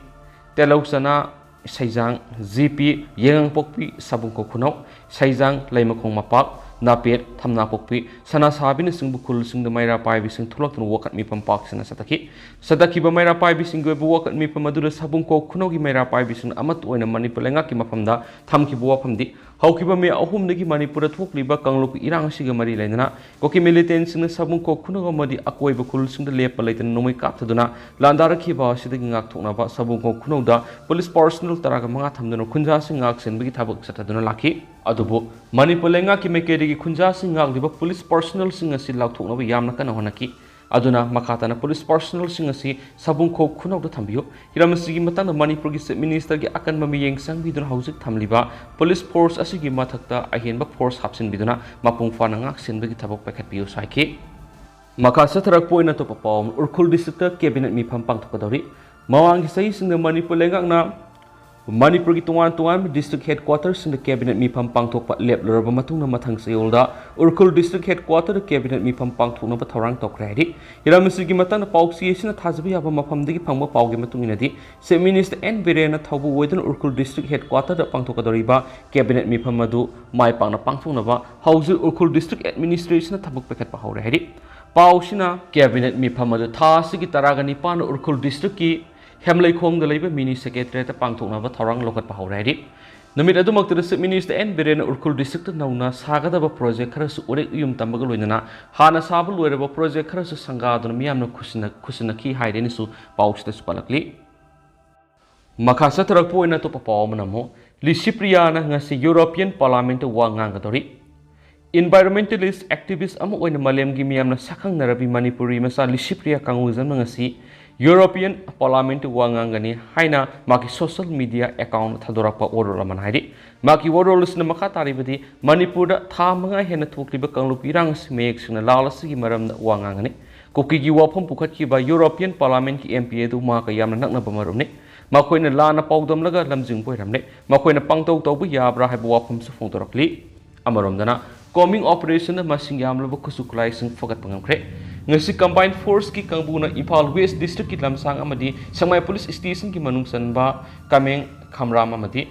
ꯇꯦꯂꯧꯆꯅꯥ, ꯁꯩꯖꯥꯡ, ꯖꯤꯄꯤ, ꯌꯦꯉꯥꯡꯄꯣꯛꯄꯤ, ꯁꯥꯕꯨꯡꯈꯣꯛ ꯈꯨꯅꯧ, ꯁꯩꯖꯥꯡ, ꯂꯩꯃꯈꯣꯡ ꯃꯄꯥꯛ, ꯅꯥꯄꯦꯠ, ꯊꯝꯅꯥꯄꯣꯛꯄꯤ, ꯁꯅꯥꯁꯥꯕꯤꯅꯆꯤꯡꯕ ꯈꯨꯜꯁꯤꯡꯗ ꯃꯩꯔꯥ ꯄꯥꯏꯕꯤꯁꯤꯡ ꯊꯣꯛꯂꯛꯇꯨꯅ ꯋꯥꯀꯠ ꯃꯤꯐꯝ ꯄꯥꯛ ꯁꯟꯅ ꯆꯠꯊꯈꯤ꯫ ꯆꯠꯊꯈꯤꯕ ꯃꯩꯔꯥ ꯄꯥꯏꯕꯤꯁꯤꯡꯒꯤ ꯑꯣꯏꯕ ꯋꯥꯀꯠ ꯃꯤꯐꯝ ꯑꯗꯨꯗ ꯁꯥꯕꯨꯡꯈꯣꯛ ꯈꯨꯅꯧꯒꯤ ꯃꯩꯔꯥ ꯄꯥꯏꯕꯤꯁꯤꯡꯅ ꯑꯃꯠꯇ ꯑꯣꯏꯅ ꯃꯅꯤꯄꯨꯔ ꯂꯩꯉꯥꯛꯀꯤ ꯃꯐꯝꯗ ꯊꯝꯈꯤꯕ ꯋꯥꯐꯝꯗꯤ ꯍꯧꯈꯤꯕ ꯃꯦ ꯑꯍꯨꯝꯗꯒꯤ ꯃꯅꯤꯄꯨꯔꯗ ꯊꯣꯛꯂꯤꯕ ꯀꯥꯡꯂꯨꯞꯀꯤ ꯏꯔꯥꯡ ꯑꯁꯤꯒ ꯃꯔꯤ ꯂꯩꯅꯅ ꯀꯨꯀꯤ militantꯁꯤꯡꯅ ꯁꯥꯕꯨꯡꯈꯣꯛ ꯈꯨꯅꯧ ꯑꯃꯗꯤ ꯑꯀꯣꯏꯕ ꯈꯨꯜꯁꯤꯡꯗ ꯂꯦꯞꯄ ꯂꯩꯇꯅ ꯅꯣꯡꯃꯩ ꯀꯥꯞꯊꯗꯨꯅ ꯂꯥꯟꯗꯥꯔꯛꯈꯤꯕ ꯑꯁꯤꯗꯒꯤ ꯉꯥꯛꯊꯣꯛꯅꯕ ꯁꯥꯕꯨꯡꯈꯣꯛ ꯈꯨꯅꯧꯗ ꯄꯨꯂꯤꯁ personnel ꯇꯔꯥꯒ ꯃꯉꯥ ꯊꯝꯗꯨꯅ ꯈꯨꯟꯖꯥꯁꯤꯡ ꯉꯥꯛ ꯁꯦꯟꯕꯒꯤ ꯊꯕꯛ ꯆꯠꯊꯗꯨꯅ ꯂꯥꯛꯈꯤ꯫ ꯑꯗꯨꯕꯨ ꯃꯅꯤꯄꯨꯔ ꯂꯩꯉꯥꯛꯀꯤ ꯃꯥꯏꯀꯩꯗꯒꯤ ꯈꯨꯟꯖꯥꯁꯤꯡ ꯉꯥꯛꯂꯤꯕ ꯄꯨꯂꯤꯁ personnelꯁꯤꯡ ꯑꯁꯤ ꯂꯥꯎꯊꯣꯛꯅꯕ ꯌꯥꯝꯅ ꯀꯟꯅ ꯍꯣꯠꯅꯈꯤ꯫ ꯑꯗꯨꯅ ꯃꯈꯥ ꯇꯥꯅ ꯄꯨꯂꯤꯁ personnelꯁꯤꯡ ꯑꯁꯤ ꯁꯥꯕꯨꯡꯈꯣꯛ ꯈꯨꯅꯧꯗ ꯊꯝꯕꯤꯌꯨ꯫ ꯍꯤꯔꯝ ꯑꯁꯤꯒꯤ ꯃꯇꯥꯡꯗ ꯃꯅꯤꯄꯨꯔꯒꯤ Chief Ministerꯒꯤ ꯑꯀꯟꯕ ꯃꯤꯠꯌꯦꯡ ꯆꯪꯕꯤꯗꯨꯅ ꯍꯧꯖꯤꯛ ꯊꯝꯂꯤꯕ ꯄꯨꯂꯤꯁ force ꯑꯁꯤꯒꯤ ꯃꯊꯛꯇ ꯑꯍꯦꯟꯕ force ꯍꯥꯞꯆꯤꯟꯕꯤꯗꯨꯅ ꯃꯄꯨꯡ ꯐꯥꯅ ꯉꯥꯛ ꯁꯦꯟꯕꯒꯤ ꯊꯕꯛ ꯄꯥꯏꯈꯠꯄꯤꯌꯨ ꯍꯥꯏꯈꯤ꯫ ꯃꯈꯥ ꯆꯠꯊꯔꯛꯄ ꯑꯣꯏꯅ ꯑꯇꯣꯞꯄ ꯄꯥꯎ ꯑꯃ, ꯎꯈ꯭ꯔꯨꯜ districtꯇ cabinet ꯃꯤꯐꯝ ꯄꯥꯡꯊꯣꯛꯀꯗꯧꯔꯤ꯫ ꯃꯃꯥꯡꯒꯤ ꯆꯍꯤꯁꯤꯡꯗ ꯃꯅꯤꯄꯨꯔ ꯂꯩꯉꯥꯛꯅ ꯃꯅꯤꯄꯨꯔꯒꯤ ꯇꯣꯉꯥꯟ ꯇꯣꯉꯥꯟꯕ district headquarterꯁꯤꯡꯗ cabinet ꯃꯤꯐꯝ ꯄꯥꯡꯊꯣꯛꯄ ꯂꯦꯞꯂꯨꯔꯕ ꯃꯇꯨꯡꯗ ꯃꯊꯪ ꯆꯌꯣꯜꯗ ꯎꯈ꯭ꯔꯨꯜ district headquarterꯗ cabinet ꯃꯤꯐꯝ ꯄꯥꯡꯊꯣꯛꯅꯕ ꯊꯧꯔꯥꯡ ꯇꯧꯈ꯭ꯔꯦ ꯍꯥꯏꯔꯤ꯫ ꯍꯤꯔꯝ ꯑꯁꯤꯒꯤ ꯃꯇꯥꯡꯗ ꯄꯥꯎꯆꯦ ꯑꯁꯤꯅ ꯊꯥꯖꯕ ꯌꯥꯕ ꯃꯐꯝꯗꯒꯤ ꯐꯪꯕ ꯄꯥꯎꯒꯤ ꯃꯇꯨꯡ ꯏꯟꯅꯗꯤ Chief Minister ꯑꯦꯟ ꯕꯤꯔꯦꯟꯅ ꯊꯧꯕꯨ ꯑꯣꯏꯗꯨꯅ ꯎꯈ꯭ꯔꯨꯜ district headquarterꯗ ꯄꯥꯡꯊꯣꯛꯀꯗꯧꯔꯤꯕ cabinet ꯃꯤꯐꯝ ꯑꯗꯨ ꯃꯥꯏ ꯄꯥꯛꯅ ꯄꯥꯡꯊꯣꯛꯅꯕ ꯍꯧꯖꯤꯛ ꯎꯈ꯭ꯔꯨꯜ district administrationꯅ ꯊꯕꯛ ꯄꯥꯏꯈꯠꯄ ꯍꯧꯔꯦ ꯍꯥꯏꯔꯤ꯫ ꯄꯥꯎꯁꯤꯅ cabinet ꯃꯤꯐꯝ ꯑꯗꯨ ꯊꯥ ꯑꯁꯤꯒꯤ ꯇꯔꯥꯒ ꯅꯤꯄꯥꯟꯗ ꯎꯈ꯭ꯔꯨꯜ districtꯀꯤ ꯍꯦꯝꯂꯩꯈꯣꯡꯗ ꯂꯩꯕ mini secretariatꯇ ꯄꯥꯡꯊꯣꯛꯅꯕ ꯊꯧꯔꯥꯡ ꯂꯧꯈꯠꯄ ꯍꯧꯔꯦ ꯍꯥꯏꯔꯤ꯫ ꯅꯨꯃꯤꯠ ꯑꯗꯨꯃꯛꯇꯗ Chief Minister and ꯕꯤꯔꯦꯟꯅ Ukhrul district ꯅꯧꯅ ꯁꯥꯒꯗꯕ project ꯈꯔꯁꯨ ꯎꯔꯦꯛ ꯎꯌꯨꯝ ꯇꯝꯕꯒ ꯂꯣꯏꯅꯅ ꯍꯥꯟꯅ ꯁꯥꯕ ꯂꯣꯏꯔꯕ project ꯈꯔꯁꯨ ꯁꯪꯒꯥꯗꯨꯅ ꯃꯤꯌꯥꯝꯅ ꯈꯨꯁꯤꯟꯅ-, ꯈꯨꯁꯤꯟꯅꯈꯤ ꯍꯥꯏꯗꯅꯁꯨ ꯄꯥꯎꯁꯤꯗꯁꯨ ꯄꯜꯂꯛꯂꯤ꯫ ꯃꯈꯥ ꯆꯠꯊꯔꯛꯄ ꯑꯣꯏꯅ ꯑꯇꯣꯞꯄ ꯄꯥꯎ ꯑꯃꯅ ꯑꯃꯨꯛ ꯂꯤꯁꯤꯄ꯭ꯔꯤꯌꯥꯅ ꯉꯁꯤ European Parliament ꯇ ꯋꯥ ꯉꯥꯡꯒꯗꯧꯔꯤ꯫ Environmentalist activist ꯑꯃ ꯑꯣꯏꯅ ꯃꯥꯂꯦꯝꯒꯤ ꯃꯤꯌꯥꯝꯅ ꯁꯛꯈꯪꯅꯔꯕꯤ ꯃꯅꯤꯄꯨꯔꯤ ꯃꯆꯥ ꯂꯤꯁꯤꯄ꯭ꯔꯤꯌꯥ ꯀꯪꯒꯨꯖꯝꯅ ꯉꯁꯤ European Parliament ꯇ ꯋꯥ ꯉꯥꯡꯒꯅꯤ ꯍꯥꯏꯅ ꯃꯥꯒꯤ social media account ꯊꯥꯗꯣꯔꯛꯄ ꯋꯥꯔꯣꯜ ꯑꯃꯅ ꯍꯥꯏꯔꯤ꯫ ꯃꯥꯒꯤ ꯋꯥꯔꯣꯜ ꯑꯁꯤꯅ ꯃꯈꯥ ꯇꯥꯔꯤꯕꯗꯤ, ꯃꯅꯤꯄꯨꯔꯗ ꯊꯥ ꯃꯉꯥ ꯍꯦꯟꯅ ꯊꯣꯛꯂꯤꯕ ꯀꯥꯡꯂꯨꯞ ꯏꯔꯥꯡ ꯑꯁꯤ ꯃꯌꯦꯛ ꯁꯦꯡꯅ ꯂꯥꯜ ꯑꯁꯤꯒꯤ ꯃꯔꯝꯗ ꯋꯥ ꯉꯥꯡꯒꯅꯤ꯫ ꯀꯨꯀꯤꯒꯤ ꯋꯥꯐꯝ ꯄꯨꯈꯠꯈꯤꯕ European Parliament ꯀꯤ M P ꯑꯗꯨ ꯃꯍꯥꯛꯀ ꯌꯥꯝꯅ ꯅꯛꯅꯕ ꯃꯔꯨꯞꯅꯤ꯫ ꯃꯈꯣꯏꯅ ꯂꯥꯟꯅ ꯄꯥꯎꯗꯝꯂꯒ ꯂꯝꯖꯤꯡꯕ ꯑꯣꯏꯔꯝꯂꯦ꯫ ꯃꯈꯣꯏꯅ ꯄꯥꯡꯇꯧ ꯇꯧꯕ ꯌꯥꯕ꯭ꯔꯥ ꯍꯥꯏꯕ ꯋꯥꯐꯝꯁꯨ ꯐꯣꯡꯗꯣꯔꯛꯂꯤ꯫ ꯑꯃꯔꯣꯝꯗꯅ, combing operation ꯗ ꯃꯁꯤꯡ ꯌꯥꯝꯂꯕ ꯈꯨꯠꯁꯨ ꯈꯨꯠꯂꯥꯏꯁꯤꯡ ꯐꯒꯠꯄ ꯉꯝꯈ꯭ꯔꯦ꯫ ꯉꯁꯤ combined force ꯀꯤ ꯀꯥꯡꯕꯨꯅ ꯏꯝꯐꯥꯜ West district ꯀꯤ ꯂꯝꯁꯥꯡ ꯑꯃꯗꯤ ꯁꯦꯛꯃꯥꯏ police station ꯒꯤ ꯃꯅꯨꯡ ꯆꯟꯕ ꯀꯃꯦꯡ, ꯈꯝꯔꯥꯝ ꯑꯃꯗꯤ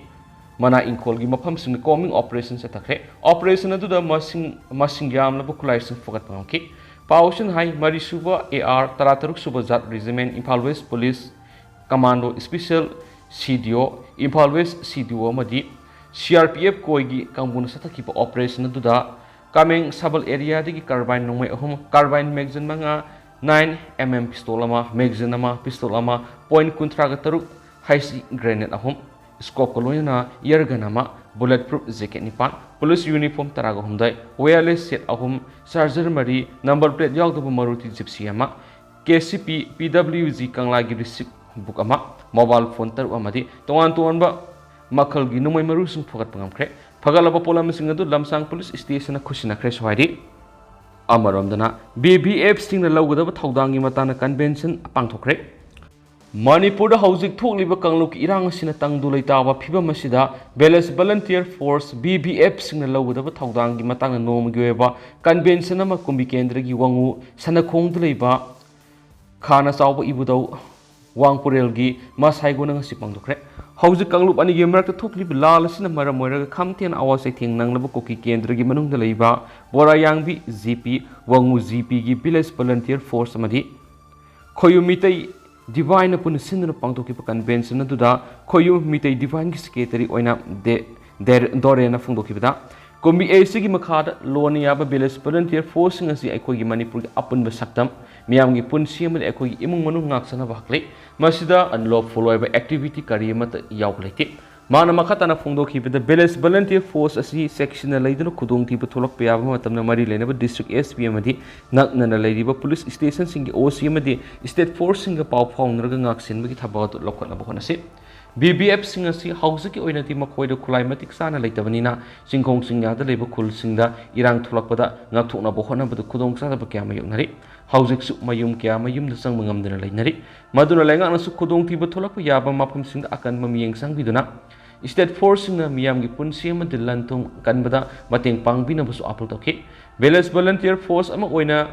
ꯃꯅꯥ ꯏꯪꯈꯣꯜꯒꯤ ꯃꯐꯝꯁꯤꯡꯗ combing operation ꯆꯠꯊꯈ꯭ꯔꯦ꯫ Operation ꯑꯗꯨꯗ ꯃꯁꯤꯡ, ꯃꯁꯤꯡ ꯌꯥꯝꯂꯕ ꯈꯨꯠꯂꯥꯏꯁꯤꯡ ꯐꯒꯠꯄ ꯉꯝꯈꯤ꯫ ꯄꯥꯎꯁꯤꯅ ꯍꯥꯏ, ꯃꯔꯤꯁꯨꯕ A R ꯇꯔꯥꯇꯔꯨꯛ ꯁꯨꯕ ꯖꯥꯠ regiment, Imphal West Police Commando Special C D O, Imphal West C D O ꯑꯃꯗꯤ C R P F ꯀꯣꯏꯒꯤ ꯀꯥꯡꯕꯨꯅ ꯆꯠꯊꯈꯤꯕ operation ꯑꯗꯨꯗ ꯀꯥꯃꯦꯡ ꯁꯕꯜ area ꯗꯒꯤ carbine ꯅꯣꯡꯃꯩ ꯑꯍꯨꯝ, carbine magazine ꯃꯉꯥ, nine M M pistol ꯑꯃ, magazine ꯑꯃ, pistol ꯑꯃ, point ꯀꯨꯟꯊ꯭ꯔꯥꯒ ꯇꯔꯨꯛ, ꯍꯩꯁ ꯖꯤ grenade ꯑꯍꯨꯝ, scope ꯀ ꯂꯣꯏꯅꯅ air gun ꯑꯃ, bullet proof jacket ꯅꯤꯄꯥꯟ, police uniform ꯇꯔꯥꯒ ꯍꯨꯝꯗꯣꯏ, wireless set ꯑꯍꯨꯝ, charger ꯃꯔꯤ, number plate ꯌꯥꯎꯗꯕ Maruti Gypsy ꯑꯃ, K C P P W G ꯀꯪꯂꯥꯒꯤ receipt book ꯑꯃ, mobile phone ꯇꯔꯨꯛ ꯑꯃꯗꯤ ꯇꯣꯉꯥꯟ ꯇꯣꯉꯥꯟꯕ ꯃꯈꯜꯒꯤ ꯅꯣꯡꯃꯩ ꯃꯔꯨꯁꯤꯡ ꯐꯒꯠꯄ ꯉꯝꯈ꯭ꯔꯦ꯫ ꯐꯒꯠꯂꯕ ꯄꯣꯠꯂꯝꯁꯤꯡ ꯑꯗꯨ ꯂꯝꯁꯥꯡ police station ꯅ ꯈꯨꯠꯁꯤꯟꯅꯈ꯭ꯔꯦꯁꯨ ꯍꯥꯏꯔꯤ꯫ ꯑꯃꯔꯣꯝꯗꯅ, V V F ꯁꯤꯡꯅ ꯂꯧꯒꯗꯕ ꯊꯧꯗꯥꯡꯒꯤ ꯃꯇꯥꯡꯗ convention ꯄꯥꯡꯊꯣꯛꯈ꯭ꯔꯦ꯫ ꯃꯅꯤꯄꯨꯔꯗ ꯍꯧꯖꯤꯛ ꯊꯣꯛꯂꯤꯕ ꯀꯥꯡꯂꯨꯞꯀꯤ ꯏꯔꯥꯡ ꯑꯁꯤꯅ ꯇꯪꯗꯨ ꯂꯩꯇꯥꯕ ꯐꯤꯕꯝ ꯑꯁꯤꯗ Village Volunteer Force, V V F ꯁꯤꯡꯅ ꯂꯧꯒꯗꯕ ꯊꯧꯗꯥꯡꯒꯤ ꯃꯇꯥꯡꯗ ꯅꯣꯡꯃꯒꯤ ꯑꯣꯏꯕ convention ꯑꯃ ꯀꯨꯝꯕꯤ ꯀꯦꯟꯗ꯭ꯔꯒꯤ ꯋꯥꯉꯨ ꯁꯅꯈꯣꯡꯗ ꯂꯩꯕ ꯈꯥꯅ ꯆꯥꯎꯕ ꯏꯕꯨꯙꯧ ꯋꯥꯡꯄꯨꯔꯦꯜꯒꯤ ꯃꯁꯥꯏꯒꯣꯅ ꯉꯁꯤ ꯄꯥꯡꯊꯣꯛꯈ꯭ꯔꯦ꯫ ꯍꯧꯖꯤꯛ ꯀꯥꯡꯂꯨꯞ ꯑꯅꯤꯒꯤ ꯃꯔꯛꯇ ꯊꯣꯛꯂꯤꯕ ꯂꯥꯜ ꯑꯁꯤꯅ ꯃꯔꯝ ꯑꯣꯏꯔꯒ ꯈꯝ ꯊꯦꯡꯅ ꯑꯋꯥ ꯆꯩꯊꯦꯡ ꯅꯪꯂꯕ ꯀꯨꯀꯤ ꯀꯦꯟꯗ꯭ꯔꯒꯤ ꯃꯅꯨꯡꯗ ꯂꯩꯕ ꯕꯣꯔꯥꯌꯥꯡꯕꯤ G P, ꯋꯥꯉꯨ G P ꯒꯤ Village Volunteer Force ꯑꯃꯗꯤ ꯈꯣꯌꯨ ꯃꯤꯇꯩ ꯗꯤꯚꯥꯏꯟꯅ ꯄꯨꯟꯁꯤꯟꯗꯨꯅ ꯄꯥꯡꯊꯣꯛꯈꯤꯕ ꯀꯟꯚꯦꯟꯁꯟ ꯑꯗꯨꯗ ꯈꯣꯌꯨꯝ ꯃꯤꯇꯩ ꯗꯤꯚꯥꯏꯟꯒꯤ ꯁꯦꯀ꯭ꯔꯦꯇꯔꯤ ꯑꯣꯏꯅ ꯗꯦ-, ꯗꯦꯔ-, ꯗꯣꯔꯦꯟꯅ ꯐꯣꯡꯗꯣꯛꯈꯤꯕꯗ, ꯀꯨꯝꯕꯤ ꯑꯦꯁꯤꯒꯤ ꯃꯈꯥꯗ ꯂꯣꯟꯅ ꯌꯥꯕ ꯚꯤꯂꯦꯖ ꯚꯣꯂꯨꯟꯇꯤꯌꯔ ꯐꯣꯔꯁꯁꯤꯡ ꯑꯁꯤ ꯑꯩꯈꯣꯏꯒꯤ ꯃꯅꯤꯄꯨꯔꯒꯤ ꯑꯄꯨꯟꯕ ꯁꯛꯇꯝ, ꯃꯤꯌꯥꯝꯒꯤ ꯄꯨꯟꯁꯤ ꯑꯃꯗꯤ ꯑꯩꯈꯣꯏꯒꯤ ꯏꯃꯨꯡ ꯃꯅꯨꯡ ꯉꯥꯛꯆꯅꯕ ꯍꯛꯂꯦ꯫ ꯃꯁꯤꯗ ꯑꯟꯂꯣꯐꯨꯜ ꯑꯣꯏꯕ ꯑꯦꯛꯇꯤꯚꯤꯇꯤ ꯀꯔꯤ ꯑꯃꯠꯇ ꯌꯥꯎꯕ ꯂꯩꯇꯦ꯫ ꯃꯥꯅ ꯃꯈꯥ ꯇꯥꯅ ꯐꯣꯡꯗꯣꯛꯈꯤꯕꯗ, ꯚꯤꯂꯦꯖ ꯚꯣꯂꯨꯟꯇꯤꯌꯔ ꯐꯣꯔꯁ ꯑꯁꯤ ꯆꯦꯛꯁꯤꯟꯅ ꯂꯩꯗꯨꯅ ꯈꯨꯗꯣꯡꯊꯤꯕ ꯊꯣꯛꯂꯛꯄ ꯌꯥꯕ ꯃꯇꯝꯗ ꯃꯔꯤ ꯂꯩꯅꯕ ꯗꯤꯁꯇ꯭ꯔꯤꯛ ꯑꯦꯁ ꯄꯤ ꯑꯃꯗꯤ ꯅꯛꯅꯅ ꯂꯩꯔꯤꯕ ꯄꯨꯂꯤꯁ ꯁ꯭ꯇꯦꯁꯟꯁꯤꯡꯒꯤ ꯑꯣ ꯁꯤ ꯑꯃꯗꯤ ꯁ꯭ꯇꯦꯠ ꯐꯣꯔꯁꯁꯤꯡꯒ ꯄꯥꯎ ꯐꯥꯎꯅꯔꯒ ꯉꯥꯛꯁꯦꯟꯕꯒꯤ ꯊꯕꯛ ꯑꯗꯨ ꯂꯧꯈꯠꯅꯕ ꯍꯣꯠꯅꯁꯤ꯫ ꯚꯤ ꯚꯤ ꯑꯦꯐꯁꯤꯡ ꯑꯁꯤ ꯍꯧꯖꯤꯛꯀꯤ ꯑꯣꯏꯅꯗꯤ ꯃꯈꯣꯏꯗ ꯈꯨꯠꯂꯥꯏ ꯃꯇꯤꯛ ꯆꯥꯅ ꯂꯩꯇꯕꯅꯤꯅ, ꯆꯤꯡꯈꯣꯡ ꯆꯤꯡꯌꯥꯗ ꯂꯩꯕ ꯈꯨꯜꯁꯤꯡꯗ ꯏꯔꯥꯡ ꯊꯣꯛꯂꯛꯄꯗ ꯉꯥꯛꯊꯣꯛꯅꯕ ꯍꯣꯠꯅꯕꯗ ꯈꯨꯗꯣꯡꯆꯥꯗꯕ ꯀꯌꯥ ꯃꯥꯌꯣꯛꯅꯔꯤ꯫ ꯍꯧꯖꯤꯛꯁꯨ ꯃꯌꯨꯝ ꯀꯌꯥ ꯃꯌꯨꯝꯗ ꯆꯪꯕ ꯉꯝꯗꯅ ꯂꯩꯅꯔꯤ꯫ ꯃꯗꯨꯅ ꯂꯩꯉꯥꯛꯅꯁꯨ ꯈꯨꯗꯣꯡꯊꯤꯕ ꯊꯣꯛꯂꯛꯄ ꯌꯥꯕ ꯃꯐꯝꯁꯤꯡꯗ ꯑꯀꯟꯕ ꯃꯤꯠꯌꯦꯡ ꯆꯪꯕꯤꯗꯨꯅ, ꯁ꯭ꯇꯦꯠ ꯐꯣꯔꯁꯁꯤꯡꯅ ꯃꯤꯌꯥꯝꯒꯤ ꯄꯨꯟꯁꯤ ꯑꯃꯗꯤ ꯂꯟ ꯊꯨꯝ ꯀꯟꯕꯗ ꯃꯇꯦꯡ ꯄꯥꯡꯕꯤꯅꯕꯁꯨ ꯑꯥꯄꯤꯜ ꯇꯧꯈꯤ꯫ ꯚꯤꯂꯦꯖ ꯚꯣꯂꯨꯟꯇꯤꯌꯔ ꯐꯣꯔꯁ ꯑꯃ ꯑꯣꯏꯅ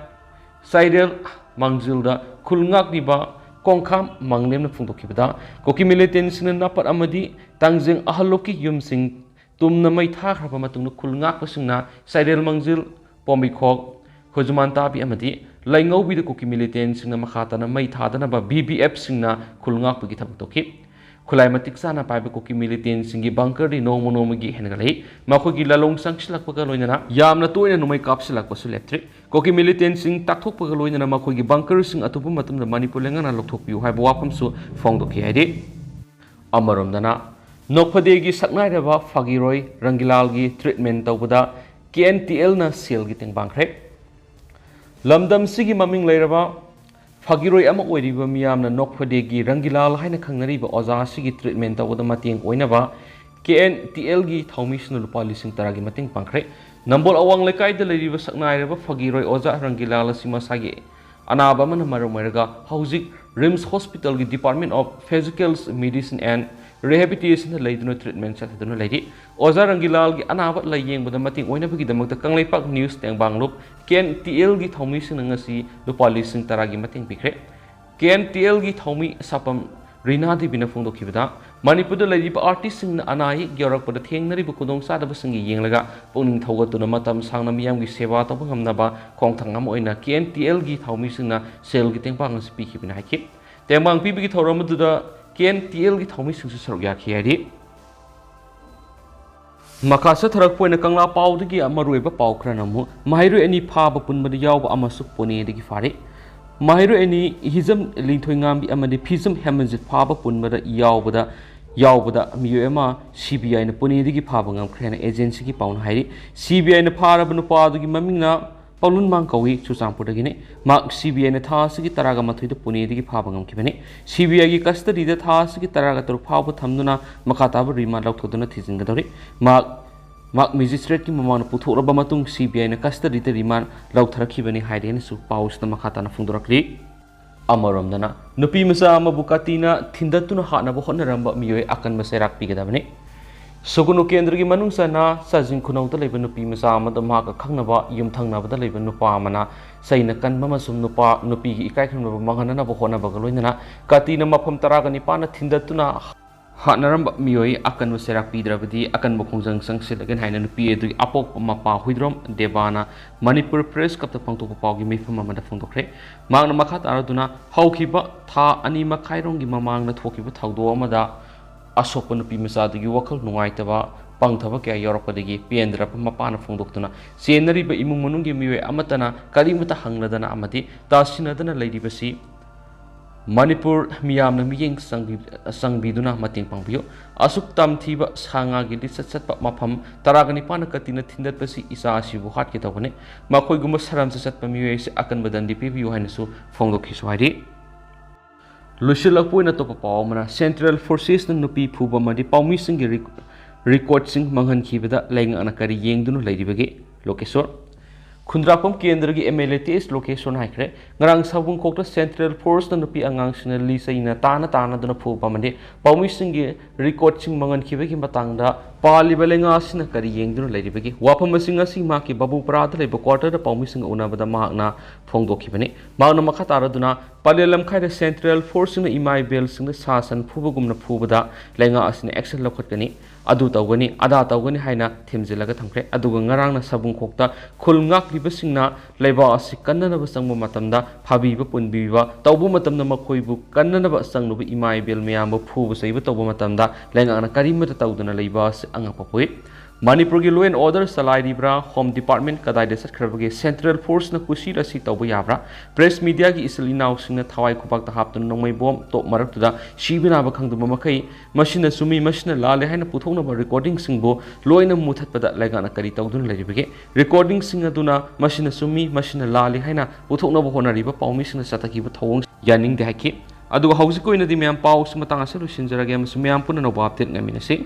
ꯆꯥꯏꯔꯦꯜ ꯃꯥꯡꯖꯤꯜꯗ ꯈꯨꯜ ꯉꯥꯛꯂꯤꯕ ꯀꯣꯡꯈꯥꯝ ꯃꯥꯡꯂꯦꯝꯅ ꯐꯣꯡꯗꯣꯛꯈꯤꯕꯗ, ꯀꯨꯀꯤ ꯃꯤꯂꯤꯇꯦꯟꯁꯤꯡꯅ ꯅꯥꯄꯠ ꯑꯃꯗꯤ ꯇꯥꯡꯖꯦꯡ ꯑꯍꯜꯂꯣꯛꯀꯤ ꯌꯨꯝꯁꯤꯡ ꯇꯨꯝꯅ ꯃꯩ ꯊꯥꯈ꯭ꯔꯕ ꯃꯇꯨꯡꯗ, ꯈꯨꯜ ꯉꯥꯛꯄꯁꯤꯡꯅ ꯆꯥꯏꯔꯦꯜ ꯃꯥꯡꯖꯤꯜ, ꯄꯣꯝꯕꯤꯈꯣꯛ, ꯈꯨꯖꯨꯃꯥꯟ ꯇꯥꯕꯤ ꯑꯃꯗꯤ ꯂꯩꯉꯧꯕꯤꯗ ꯀꯨꯀꯤ ꯃꯤꯂꯤꯇꯦꯟꯁꯤꯡꯅ ꯃꯈꯥ ꯇꯥꯅ ꯃꯩ ꯊꯥꯗꯅꯕ ꯚꯤ ꯚꯤ ꯑꯦꯐꯁꯤꯡꯅ ꯈꯨꯜ ꯉꯥꯛꯄꯒꯤ ꯊꯕꯛ ꯇꯧꯈꯤ꯫ ꯈꯨꯠꯂꯥꯏ ꯃꯇꯤꯛ ꯆꯥꯅ ꯄꯥꯏꯕ ꯀꯨꯀꯤ ꯃꯤꯂꯤꯇꯦꯟꯁꯤꯡꯒꯤ ꯕꯪꯀꯔꯗꯤ ꯅꯣꯡꯃ ꯅꯣꯡꯃꯒꯤ ꯍꯦꯟꯒꯠꯂꯛꯏ꯫ ꯃꯈꯣꯏꯒꯤ ꯂꯥꯂꯣꯡ ꯆꯪꯁꯤꯜꯂꯛꯄꯒ ꯂꯣꯏꯅꯅ ꯌꯥꯝꯅ ꯇꯣꯏꯅ ꯅꯣꯡꯃꯩ ꯀꯥꯞꯁꯤꯜꯂꯛꯄꯁꯨ ꯂꯦꯞꯇ꯭ꯔꯤ꯫ ꯀꯨꯀꯤ ꯃꯤꯂꯤꯇꯦꯟꯁꯤꯡ ꯇꯥꯛꯊꯣꯛꯄꯒ ꯂꯣꯏꯅꯅ ꯃꯈꯣꯏꯒꯤ ꯕꯪꯀꯔꯁꯤꯡ ꯑꯊꯨꯕ ꯃꯇꯝꯗ ꯃꯅꯤꯄꯨꯔ ꯂꯩꯉꯥꯛꯅ ꯂꯧꯊꯣꯛꯄꯤꯌꯨ ꯍꯥꯏꯕ ꯋꯥꯐꯝꯁꯨ ꯐꯣꯡꯗꯣꯛꯈꯤ ꯍꯥꯏꯔꯤ꯫ ꯑꯃꯔꯣꯝꯗꯅ, ꯅꯣꯛꯐꯗꯦꯒꯤ ꯁꯛꯅꯥꯏꯔꯕ ꯐꯥꯒꯤꯔꯣꯏ ꯔꯪꯒꯤꯂꯥꯜꯒꯤ ꯇ꯭ꯔꯤꯠꯃꯦꯟ ꯇꯧꯕꯗ ꯀꯦ ꯑꯦꯟ ꯇꯤ ꯑꯦꯜꯅ ꯁꯦꯜꯒꯤ ꯇꯦꯡꯕꯥꯡꯈ꯭ꯔꯦ꯫ ꯂꯝꯗꯝꯁꯤꯒꯤ ꯃꯃꯤꯡ ꯂꯩꯔꯕ ꯐꯥꯒꯤꯔꯣꯏ ꯑꯃ ꯑꯣꯏꯔꯤꯕ ꯃꯤꯌꯥꯝꯅ ꯅꯣꯛꯐꯗꯦꯒꯤ ꯔꯪꯒꯤꯂꯥꯜ ꯍꯥꯏꯅ ꯈꯪꯅꯔꯤꯕ ꯑꯣꯖꯥ ꯑꯁꯤꯒꯤ ꯇ꯭ꯔꯤꯠꯃꯦꯟ ꯇꯧꯕꯗ ꯃꯇꯦꯡ ꯑꯣꯏꯅꯕ ꯀꯦ ꯑꯦꯟ ꯇꯤ ꯑꯦꯜꯒꯤ ꯊꯧꯃꯤꯁꯤꯡꯅ ꯂꯨꯄꯥ ꯂꯤꯁꯤꯡ ꯇꯔꯥꯒꯤ ꯃꯇꯦꯡ ꯄꯥꯡꯈ꯭ꯔꯦ꯫ ꯅꯝꯕꯣꯜ ꯑꯋꯥꯡ ꯂꯩꯀꯥꯏꯗ ꯂꯩꯔꯤꯕ ꯁꯛꯅꯥꯏꯔꯕ ꯐꯥꯒꯤꯔꯣꯏ ꯑꯣꯖꯥ ꯔꯪꯒꯤꯂꯥꯜ ꯑꯁꯤ ꯃꯁꯥꯒꯤ ꯑꯅꯥꯕ ꯑꯃꯅ ꯃꯔꯝ ꯑꯣꯏꯔꯒ ꯍꯧꯖꯤꯛ ꯔꯤꯝꯁ ꯍꯣꯁꯄꯤꯇꯥꯜꯒꯤ Department of Physical Medicine and Rehabilitationꯗ ꯂꯩꯗꯨꯅ ꯇ꯭ꯔꯤꯠꯃꯦꯟ ꯆꯠꯊꯗꯨꯅ ꯂꯩꯔꯤ꯫ ꯑꯣꯖꯥ ꯔꯪꯒꯤꯂꯥꯜꯒꯤ ꯑꯅꯥꯕ ꯂꯥꯌꯦꯡꯕꯗ ꯃꯇꯦꯡ ꯑꯣꯏꯅꯕꯒꯤꯗꯃꯛꯇ ꯀꯪꯂꯩꯄꯥꯛ ꯅ꯭ꯌꯨꯁ ꯇꯦꯡꯕꯥꯡꯂꯨꯞ ꯀꯦ ꯑꯦꯟ ꯇꯤ ꯑꯦꯜꯒꯤ ꯊꯧꯃꯤꯁꯤꯡꯅ ꯉꯁꯤ ꯂꯨꯄꯥ ꯂꯤꯁꯤꯡ ꯇꯔꯥꯒꯤ ꯃꯇꯦꯡ ꯄꯤꯈ꯭ꯔꯦ꯫ ꯀꯦ ꯑꯦꯟ ꯇꯤ ꯑꯦꯜꯒꯤ ꯊꯧꯃꯤ ꯁꯥꯄꯝ ꯔꯤꯅꯥ ꯗꯦꯕꯤꯅ ꯐꯣꯡꯗꯣꯛꯈꯤꯕꯗ, ꯃꯅꯤꯄꯨꯔꯗ ꯂꯩꯔꯤꯕ ꯑꯥꯔꯇꯤꯁꯁꯤꯡꯅ ꯑꯅꯥ ꯑꯌꯦꯛ ꯌꯥꯎꯔꯛꯄꯗ ꯊꯦꯡꯅꯔꯤꯕ ꯈꯨꯗꯣꯡꯆꯥꯗꯕꯁꯤꯡꯒꯤ ꯌꯦꯡꯂꯒ ꯄꯨꯛꯅꯤꯡ ꯊꯧꯒꯠꯇꯨꯅ ꯃꯇꯝ ꯁꯥꯡꯅ ꯃꯤꯌꯥꯝꯒꯤ ꯁꯦꯕꯥ ꯇꯧꯕ ꯉꯝꯅꯕ ꯈꯣꯡꯊꯥꯡ ꯑꯃ ꯑꯣꯏꯅ ꯀꯦ ꯑꯦꯟ ꯇꯤ ꯑꯦꯜꯒꯤ ꯊꯧꯃꯤꯁꯤꯡꯅ ꯁꯦꯜꯒꯤ ꯇꯦꯡꯕꯥꯡ ꯑꯁꯤ ꯄꯤꯈꯤꯕꯅꯤ ꯍꯥꯏꯈꯤ꯫ ꯇꯦꯡꯕꯥꯡ ꯄꯤꯕꯒꯤ ꯊꯧꯔꯝ ꯑꯗꯨꯗ ꯀꯦ ꯑꯦꯟ ꯇꯤ ꯑꯦꯜꯒꯤ ꯊꯧꯃꯤꯁꯤꯡꯁꯨ ꯁꯔꯨꯛ ꯌꯥꯈꯤ ꯍꯥꯏꯔꯤ꯫ ꯃꯈꯥ ꯆꯠꯊꯔꯛꯄ ꯑꯣꯏꯅ ꯀꯪꯂꯥ ꯄꯥꯎꯗꯒꯤ ꯃꯔꯨꯑꯣꯏꯕ ꯄꯥꯎ ꯈꯔꯅ ꯑꯃꯨꯛ ꯃꯍꯩꯔꯣꯏ ꯑꯅꯤ ꯐꯥꯕ ꯄꯨꯟꯕꯗ ꯌꯥꯎꯕ ꯑꯃꯁꯨ ꯄꯨꯅꯦꯗꯒꯤ ꯐꯥꯔꯦ꯫ ꯃꯍꯩꯔꯣꯏ ꯑꯅꯤ ꯍꯤꯖꯝ ꯂꯤꯡꯊꯣꯏꯉꯥꯝꯕꯤ ꯑꯃꯗꯤ ꯐꯤꯖꯝ ꯍꯦꯃꯟꯖꯤꯠ ꯐꯥꯕ ꯄꯨꯟꯕꯗ ꯌꯥꯎꯕꯗ ꯌꯥꯎꯕꯗ ꯃꯤꯑꯣꯏ ꯑꯃ ꯁꯤ ꯕꯤ ꯑꯥꯏꯅ ꯄꯨꯅꯦꯗꯒꯤ ꯐꯥꯕ ꯉꯝꯈ꯭ꯔꯦ ꯍꯥꯏꯅ ꯑꯦꯖꯦꯟꯁꯤꯒꯤ ꯄꯥꯎꯅ ꯍꯥꯏꯔꯤ꯫ ꯁꯤ ꯕꯤ ꯑꯥꯏꯅ ꯐꯥꯔꯕ ꯅꯨꯄꯥ ꯑꯗꯨꯒꯤ ꯃꯃꯤꯡꯅ ꯄꯥꯎꯂꯨꯟꯃꯥꯡ ꯀꯧꯏ, ꯆꯨꯔꯆꯥꯟꯄꯨꯔꯗꯒꯤꯅꯤ꯫ ꯃꯍꯥꯛ ꯁꯤ ꯕꯤ ꯑꯥꯏꯅ ꯊꯥ ꯑꯁꯤꯒꯤ ꯇꯔꯥꯒ ꯃꯥꯊꯣꯏꯗ ꯄꯨꯅꯦꯗꯒꯤ ꯐꯥꯕ ꯉꯝꯈꯤꯕꯅꯤ꯫ ꯁꯤ ꯕꯤ ꯑꯥꯏꯒꯤ ꯀꯁꯇꯗꯤꯗ ꯊꯥ ꯑꯁꯤꯒꯤ ꯇꯔꯥꯒ ꯇꯔꯨꯛ ꯐꯥꯎꯕ ꯊꯝꯗꯨꯅ ꯃꯈꯥ ꯇꯥꯕ ꯔꯤꯃꯥꯟ ꯂꯧꯊꯣꯛꯇꯨꯅ ꯊꯤꯖꯤꯟꯒꯗꯧꯔꯤ꯫ ꯃꯍꯥꯛ ꯃꯍꯥꯛ ꯃꯦꯖꯤꯁꯇ꯭ꯔꯦꯠꯀꯤ ꯃꯃꯥꯡꯗ ꯄꯨꯊꯣꯛꯂꯕ ꯃꯇꯨꯡ ꯁꯤ ꯕꯤ ꯑꯥꯏꯅ ꯀꯁꯇꯗꯤꯗ ꯔꯤꯃꯥꯟ ꯂꯧꯊꯔꯛꯈꯤꯕꯅꯤ ꯍꯥꯏꯔꯦꯅꯁꯨ ꯄꯥꯎꯁꯤꯗ ꯃꯈꯥ ꯇꯥꯅ ꯐꯣꯡꯗꯣꯔꯛꯂꯤ꯫ ꯑꯃꯔꯣꯝꯗꯅ, ꯅꯨꯄꯤ ꯃꯆꯥ ꯑꯃꯕꯨ ꯀꯥꯇꯤꯅ ꯊꯤꯟꯗꯠꯇꯨꯅ ꯍꯥꯠꯅꯕ ꯍꯣꯠꯅꯔꯝꯕ ꯃꯤꯑꯣꯏ ꯑꯀꯟꯕ ꯆꯩꯔꯥꯛ ꯄꯤꯒꯗꯕꯅꯤ꯫ ꯁꯨꯒꯨꯅꯨ ꯀꯦꯟꯗ꯭ꯔꯒꯤ ꯃꯅꯨꯡ ꯆꯟꯅ ꯆꯥꯖꯤꯡ ꯈꯨꯅꯧꯗ ꯂꯩꯕ ꯅꯨꯄꯤ ꯃꯆꯥ ꯑꯃꯗ ꯃꯍꯥꯛꯀ ꯈꯪꯅꯕ ꯌꯨꯝꯊꯪꯅꯕꯗ ꯂꯩꯕ ꯅꯨꯄꯥ ꯑꯃꯅ ꯆꯩꯅ ꯀꯟꯕ ꯑꯃꯁꯨꯡ ꯅꯨꯄꯥ, ꯅꯨꯄꯤꯒꯤ ꯏꯀꯥꯏ ꯈꯨꯝꯅꯕ ꯃꯥꯡꯍꯟꯅꯅꯕ ꯍꯣꯠꯅꯕꯒ ꯂꯣꯏꯅꯅ ꯀꯥꯇꯤꯅ ꯃꯐꯝ ꯇꯔꯥꯒ ꯅꯤꯄꯥꯟꯗ ꯊꯤꯟꯗꯠꯇꯨꯅ ꯍꯥꯠꯅꯔꯝꯕ ꯃꯤꯑꯣꯏ ꯑꯀꯟꯕ ꯆꯩꯔꯥꯛ ꯄꯤꯗ꯭ꯔꯕꯗꯤ ꯑꯀꯟꯕ ꯈꯣꯡꯖꯪ ꯆꯪꯁꯤꯜꯂꯒꯅꯤ ꯍꯥꯏꯅ ꯅꯨꯄꯤ ꯑꯗꯨꯒꯤ ꯑꯄꯣꯛꯄ ꯃꯄꯥ ꯍꯨꯏꯗ꯭ꯔꯣꯝ ꯗꯦꯕꯥꯅ ꯃꯅꯤꯄꯨꯔ ꯄ꯭ꯔꯦꯁ ꯀ꯭ꯂꯕꯇ ꯐꯣꯡꯗꯣꯛꯄ ꯄꯥꯎꯒꯤ ꯃꯤꯐꯝ ꯑꯃꯗ ꯐꯣꯡꯗꯣꯛꯈ꯭ꯔꯦ꯫ ꯃꯍꯥꯛꯅ ꯃꯈꯥ ꯇꯥꯔꯗꯨꯅ, ꯍꯧꯈꯤꯕ ꯊꯥ ꯑꯅꯤ ꯃꯈꯥꯏꯔꯣꯝꯒꯤ ꯃꯃꯥꯡꯗ ꯊꯣꯛꯈꯤꯕ ꯊꯧꯗꯣꯛ ꯑꯃꯗ ꯑꯁꯣꯛꯄ ꯅꯨꯄꯤ ꯃꯆꯥꯗꯨꯒꯤ ꯋꯥꯈꯜ ꯅꯨꯡꯉꯥꯏꯇꯕ, ꯄꯪꯊꯕ ꯀꯌꯥ ꯌꯥꯎꯔꯛꯄꯗꯒꯤ ꯄꯦꯟꯗ꯭ꯔꯕ ꯃꯄꯥꯅ ꯐꯣꯡꯗꯣꯛꯇꯨꯅ, ꯆꯦꯟꯅꯔꯤꯕ ꯏꯃꯨꯡ ꯃꯅꯨꯡꯒꯤ ꯃꯤꯑꯣꯏ ꯑꯃꯠꯇꯅ ꯀꯔꯤꯃꯠꯇ ꯍꯪꯂꯗꯅ ꯑꯃꯗꯤ ꯇꯥꯁꯤꯟꯅꯗꯅ ꯂꯩꯔꯤꯕꯁꯤ ꯃꯅꯤꯄꯨꯔ ꯃꯤꯌꯥꯝꯅ ꯃꯤꯠꯌꯦꯡ ꯆꯪꯕꯤ-, ꯆꯪꯕꯤꯗꯨꯅ ꯃꯇꯦꯡ ꯄꯥꯡꯕꯤꯌꯨ꯫ ꯑꯁꯨꯛ ꯇꯝꯊꯤꯕ ꯁꯥ ꯉꯥꯒꯤ ꯂꯤꯆꯠ ꯆꯠꯄ ꯃꯐꯝ ꯇꯔꯥꯒ ꯅꯤꯄꯥꯟꯅ ꯀꯥꯇꯤꯅ ꯊꯤꯟꯗꯠꯄꯁꯤ ꯏꯆꯥ ꯑꯁꯤꯕꯨ ꯍꯥꯠꯀꯦ ꯇꯧꯕꯅꯤ꯫ ꯃꯈꯣꯏꯒꯨꯝꯕ ꯁꯔꯝꯆꯠ ꯆꯠꯄ ꯃꯤꯑꯣꯏ ꯑꯁꯤ ꯑꯀꯟꯕ ꯗꯟꯗꯤ ꯄꯤꯕꯤꯌꯨ ꯍꯥꯏꯅꯁꯨ ꯐꯣꯡꯗꯣꯛꯈꯤꯁꯨ ꯍꯥꯏꯔꯤ꯫ ꯂꯣꯏꯁꯤꯜꯂꯛꯄ ꯑꯣꯏꯅ ꯑꯇꯣꯞꯄ ꯄꯥꯎ ꯑꯃꯅ, ꯁꯦꯟꯇ꯭ꯔꯦꯜ ꯐꯣꯔꯁꯦꯁꯅ ꯅꯨꯄꯤ ꯐꯨꯕ ꯑꯃꯗꯤ ꯄꯥꯎꯃꯤꯁꯤꯡꯒꯤ ꯔꯤꯛ-, ꯔꯦꯀꯣꯔꯠꯁꯤꯡ ꯃꯥꯡꯍꯟꯈꯤꯕꯗ ꯂꯩꯉꯥꯛꯅ ꯀꯔꯤ ꯌꯦꯡꯗꯨꯅ ꯂꯩꯔꯤꯕꯒꯦ? ꯂꯣꯀꯦꯁꯣꯔ꯫ ꯈꯨꯟꯗ꯭ꯔꯥꯛꯄꯝ ꯀꯦꯟꯗ꯭ꯔꯒꯤ ꯑꯦꯝ ꯑꯦꯜ ꯑꯦ ꯇꯤ ꯑꯦꯁ ꯂꯣꯀꯦꯁꯣꯔꯅ ꯍꯥꯏꯈ꯭ꯔꯦ, ꯉꯔꯥꯡ ꯁꯥꯎꯕꯨꯡꯈꯣꯛꯇ ꯁꯦꯟꯇ꯭ꯔꯦꯜ ꯐꯣꯔꯁꯅ ꯅꯨꯄꯤ ꯑꯉꯥꯡꯁꯤꯡꯅ ꯂꯤꯆꯩꯅ ꯇꯥꯅ ꯇꯥꯅꯗꯨꯅ ꯐꯨꯕ ꯑꯃꯗꯤ ꯄꯥꯎꯃꯤꯁꯤꯡꯒꯤ ꯔꯦꯀꯣꯔꯠꯁꯤꯡ ꯃꯥꯡꯍꯟꯈꯤꯕꯒꯤ ꯃꯇꯥꯡꯗ ꯄꯥꯜꯂꯤꯕ ꯂꯩꯉꯥꯛ ꯑꯁꯤꯅ ꯀꯔꯤ ꯌꯦꯡꯗꯨꯅ ꯂꯩꯔꯤꯕꯒꯦ? ꯋꯥꯐꯝ ꯑꯁꯤꯡ ꯑꯁꯤ ꯃꯍꯥꯛꯀꯤ ꯕꯥꯕꯨꯄꯔꯥꯗ ꯂꯩꯕ quarterꯗ ꯄꯥꯎꯃꯤꯁꯤꯡꯒ ꯎꯅꯕꯗ ꯃꯍꯥꯛꯅ ꯐꯣꯡꯗꯣꯛꯈꯤꯕꯅꯤ꯫ ꯃꯍꯥꯛꯅ ꯃꯈꯥ ꯇꯥꯔꯗꯨꯅ ꯄꯂꯦꯜ ꯂꯝꯈꯥꯏꯗ central forceꯁꯤꯡꯅ ꯏꯃꯥ ꯏꯕꯦꯜꯁꯤꯡꯗ ꯁꯥ ꯁꯟ ꯐꯨꯕꯒꯨꯝꯅ ꯐꯨꯕꯗ ꯂꯩꯉꯥꯛ ꯑꯁꯤꯅ action ꯂꯧꯈꯠꯀꯅꯤ, ꯑꯗꯨ ꯇꯧꯒꯅꯤ, ꯑꯗꯥ ꯇꯧꯒꯅꯤ ꯍꯥꯏꯅ ꯊꯦꯝꯖꯤꯜꯂꯒ ꯊꯝꯈ꯭ꯔꯦ꯫ ꯑꯗꯨꯒ ꯉꯔꯥꯡꯅ ꯁꯕꯨꯡꯈꯣꯛꯇ ꯈꯨꯜ ꯉꯥꯛꯂꯤꯕꯁꯤꯡꯅ ꯂꯩꯕꯥꯛ ꯑꯁꯤ ꯀꯟꯅꯅꯕ ꯆꯪꯕ ꯃꯇꯝꯗ ꯐꯥꯕꯤꯕ ꯄꯨꯟꯕꯤꯕ ꯇꯧꯕ ꯃꯇꯝꯗ ꯃꯈꯣꯏꯕꯨ ꯀꯟꯅꯅꯕ ꯆꯪꯂꯨꯕ ꯏꯃꯥ ꯏꯕꯦꯜ ꯃꯌꯥꯝꯕꯨ ꯐꯨꯕ ꯆꯩꯕ ꯇꯧꯕ ꯃꯇꯝꯗ ꯂꯩꯉꯥꯛꯅ ꯀꯔꯤꯃꯠꯇ ꯇꯧꯗꯅ ꯂꯩꯕ ꯑꯁꯤ ꯑꯉꯛꯄ ꯄꯣꯛꯏ꯫ ꯃꯅꯤꯄꯨꯔꯒꯤ law and order ꯆꯂꯥꯏꯔꯤꯕ꯭ꯔꯥ? Home Department ꯀꯗꯥꯏꯗ ꯆꯠꯈ꯭ꯔꯕꯒꯦ? Central Forceꯅ ꯀꯨꯁꯤ ꯔꯥꯁꯤ ꯇꯧꯕ ꯌꯥꯕ꯭ꯔꯥ? Press mediaꯒꯤ ꯏꯆꯤꯜ ꯏꯅꯥꯎꯁꯤꯡꯅ ꯊꯋꯥꯏ ꯈꯨꯕꯥꯛꯇ ꯍꯥꯞꯇꯨꯅ ꯅꯣꯡꯃꯩ ꯕꯣꯝ ꯇꯣꯞ ꯃꯔꯛꯇꯨꯗ ꯁꯤꯕ ꯅꯥꯕ ꯈꯪꯗꯕ ꯃꯈꯩ ꯃꯁꯤꯅ ꯆꯨꯝꯃꯤ, ꯃꯁꯤꯅ ꯂꯥꯜꯂꯤ ꯍꯥꯏꯅ ꯄꯨꯊꯣꯛꯅꯕ recordingꯁꯤꯡꯕꯨ ꯂꯣꯏꯅ ꯃꯨꯊꯠꯄꯗ ꯂꯩꯉꯥꯛꯅ ꯀꯔꯤ ꯇꯧꯗꯨꯅ ꯂꯩꯔꯤꯕꯒꯦ? Recordingꯁꯤꯡ ꯑꯗꯨꯅ ꯃꯁꯤꯅ ꯆꯨꯝꯃꯤ, ꯃꯁꯤꯅ ꯂꯥꯜꯂꯤ ꯍꯥꯏꯅ ꯄꯨꯊꯣꯛꯅꯕ ꯍꯣꯠꯅꯔꯤꯕ ꯄꯥꯎꯃꯤꯁꯤꯡꯅ ꯆꯠꯊꯈꯤꯕ ꯊꯧꯑꯣꯡ ꯌꯥꯅꯤꯡꯗꯦ ꯍꯥꯏꯈꯤ꯫ ꯑꯗꯨꯒ ꯍꯧꯖꯤꯛꯀꯤ ꯑꯣꯏꯅꯗꯤ ꯃꯌꯥꯝ ꯄꯥꯎꯁꯤ ꯃꯇꯥꯡ ꯑꯁꯤꯗ ꯂꯣꯏꯁꯤꯟꯖꯔꯒꯦ ꯑꯃꯁꯨꯡ ꯃꯌꯥꯝ ꯄꯨꯟꯅ ꯑꯅꯧꯕ update ꯉꯥꯏꯃꯤꯟꯅꯁꯤ꯫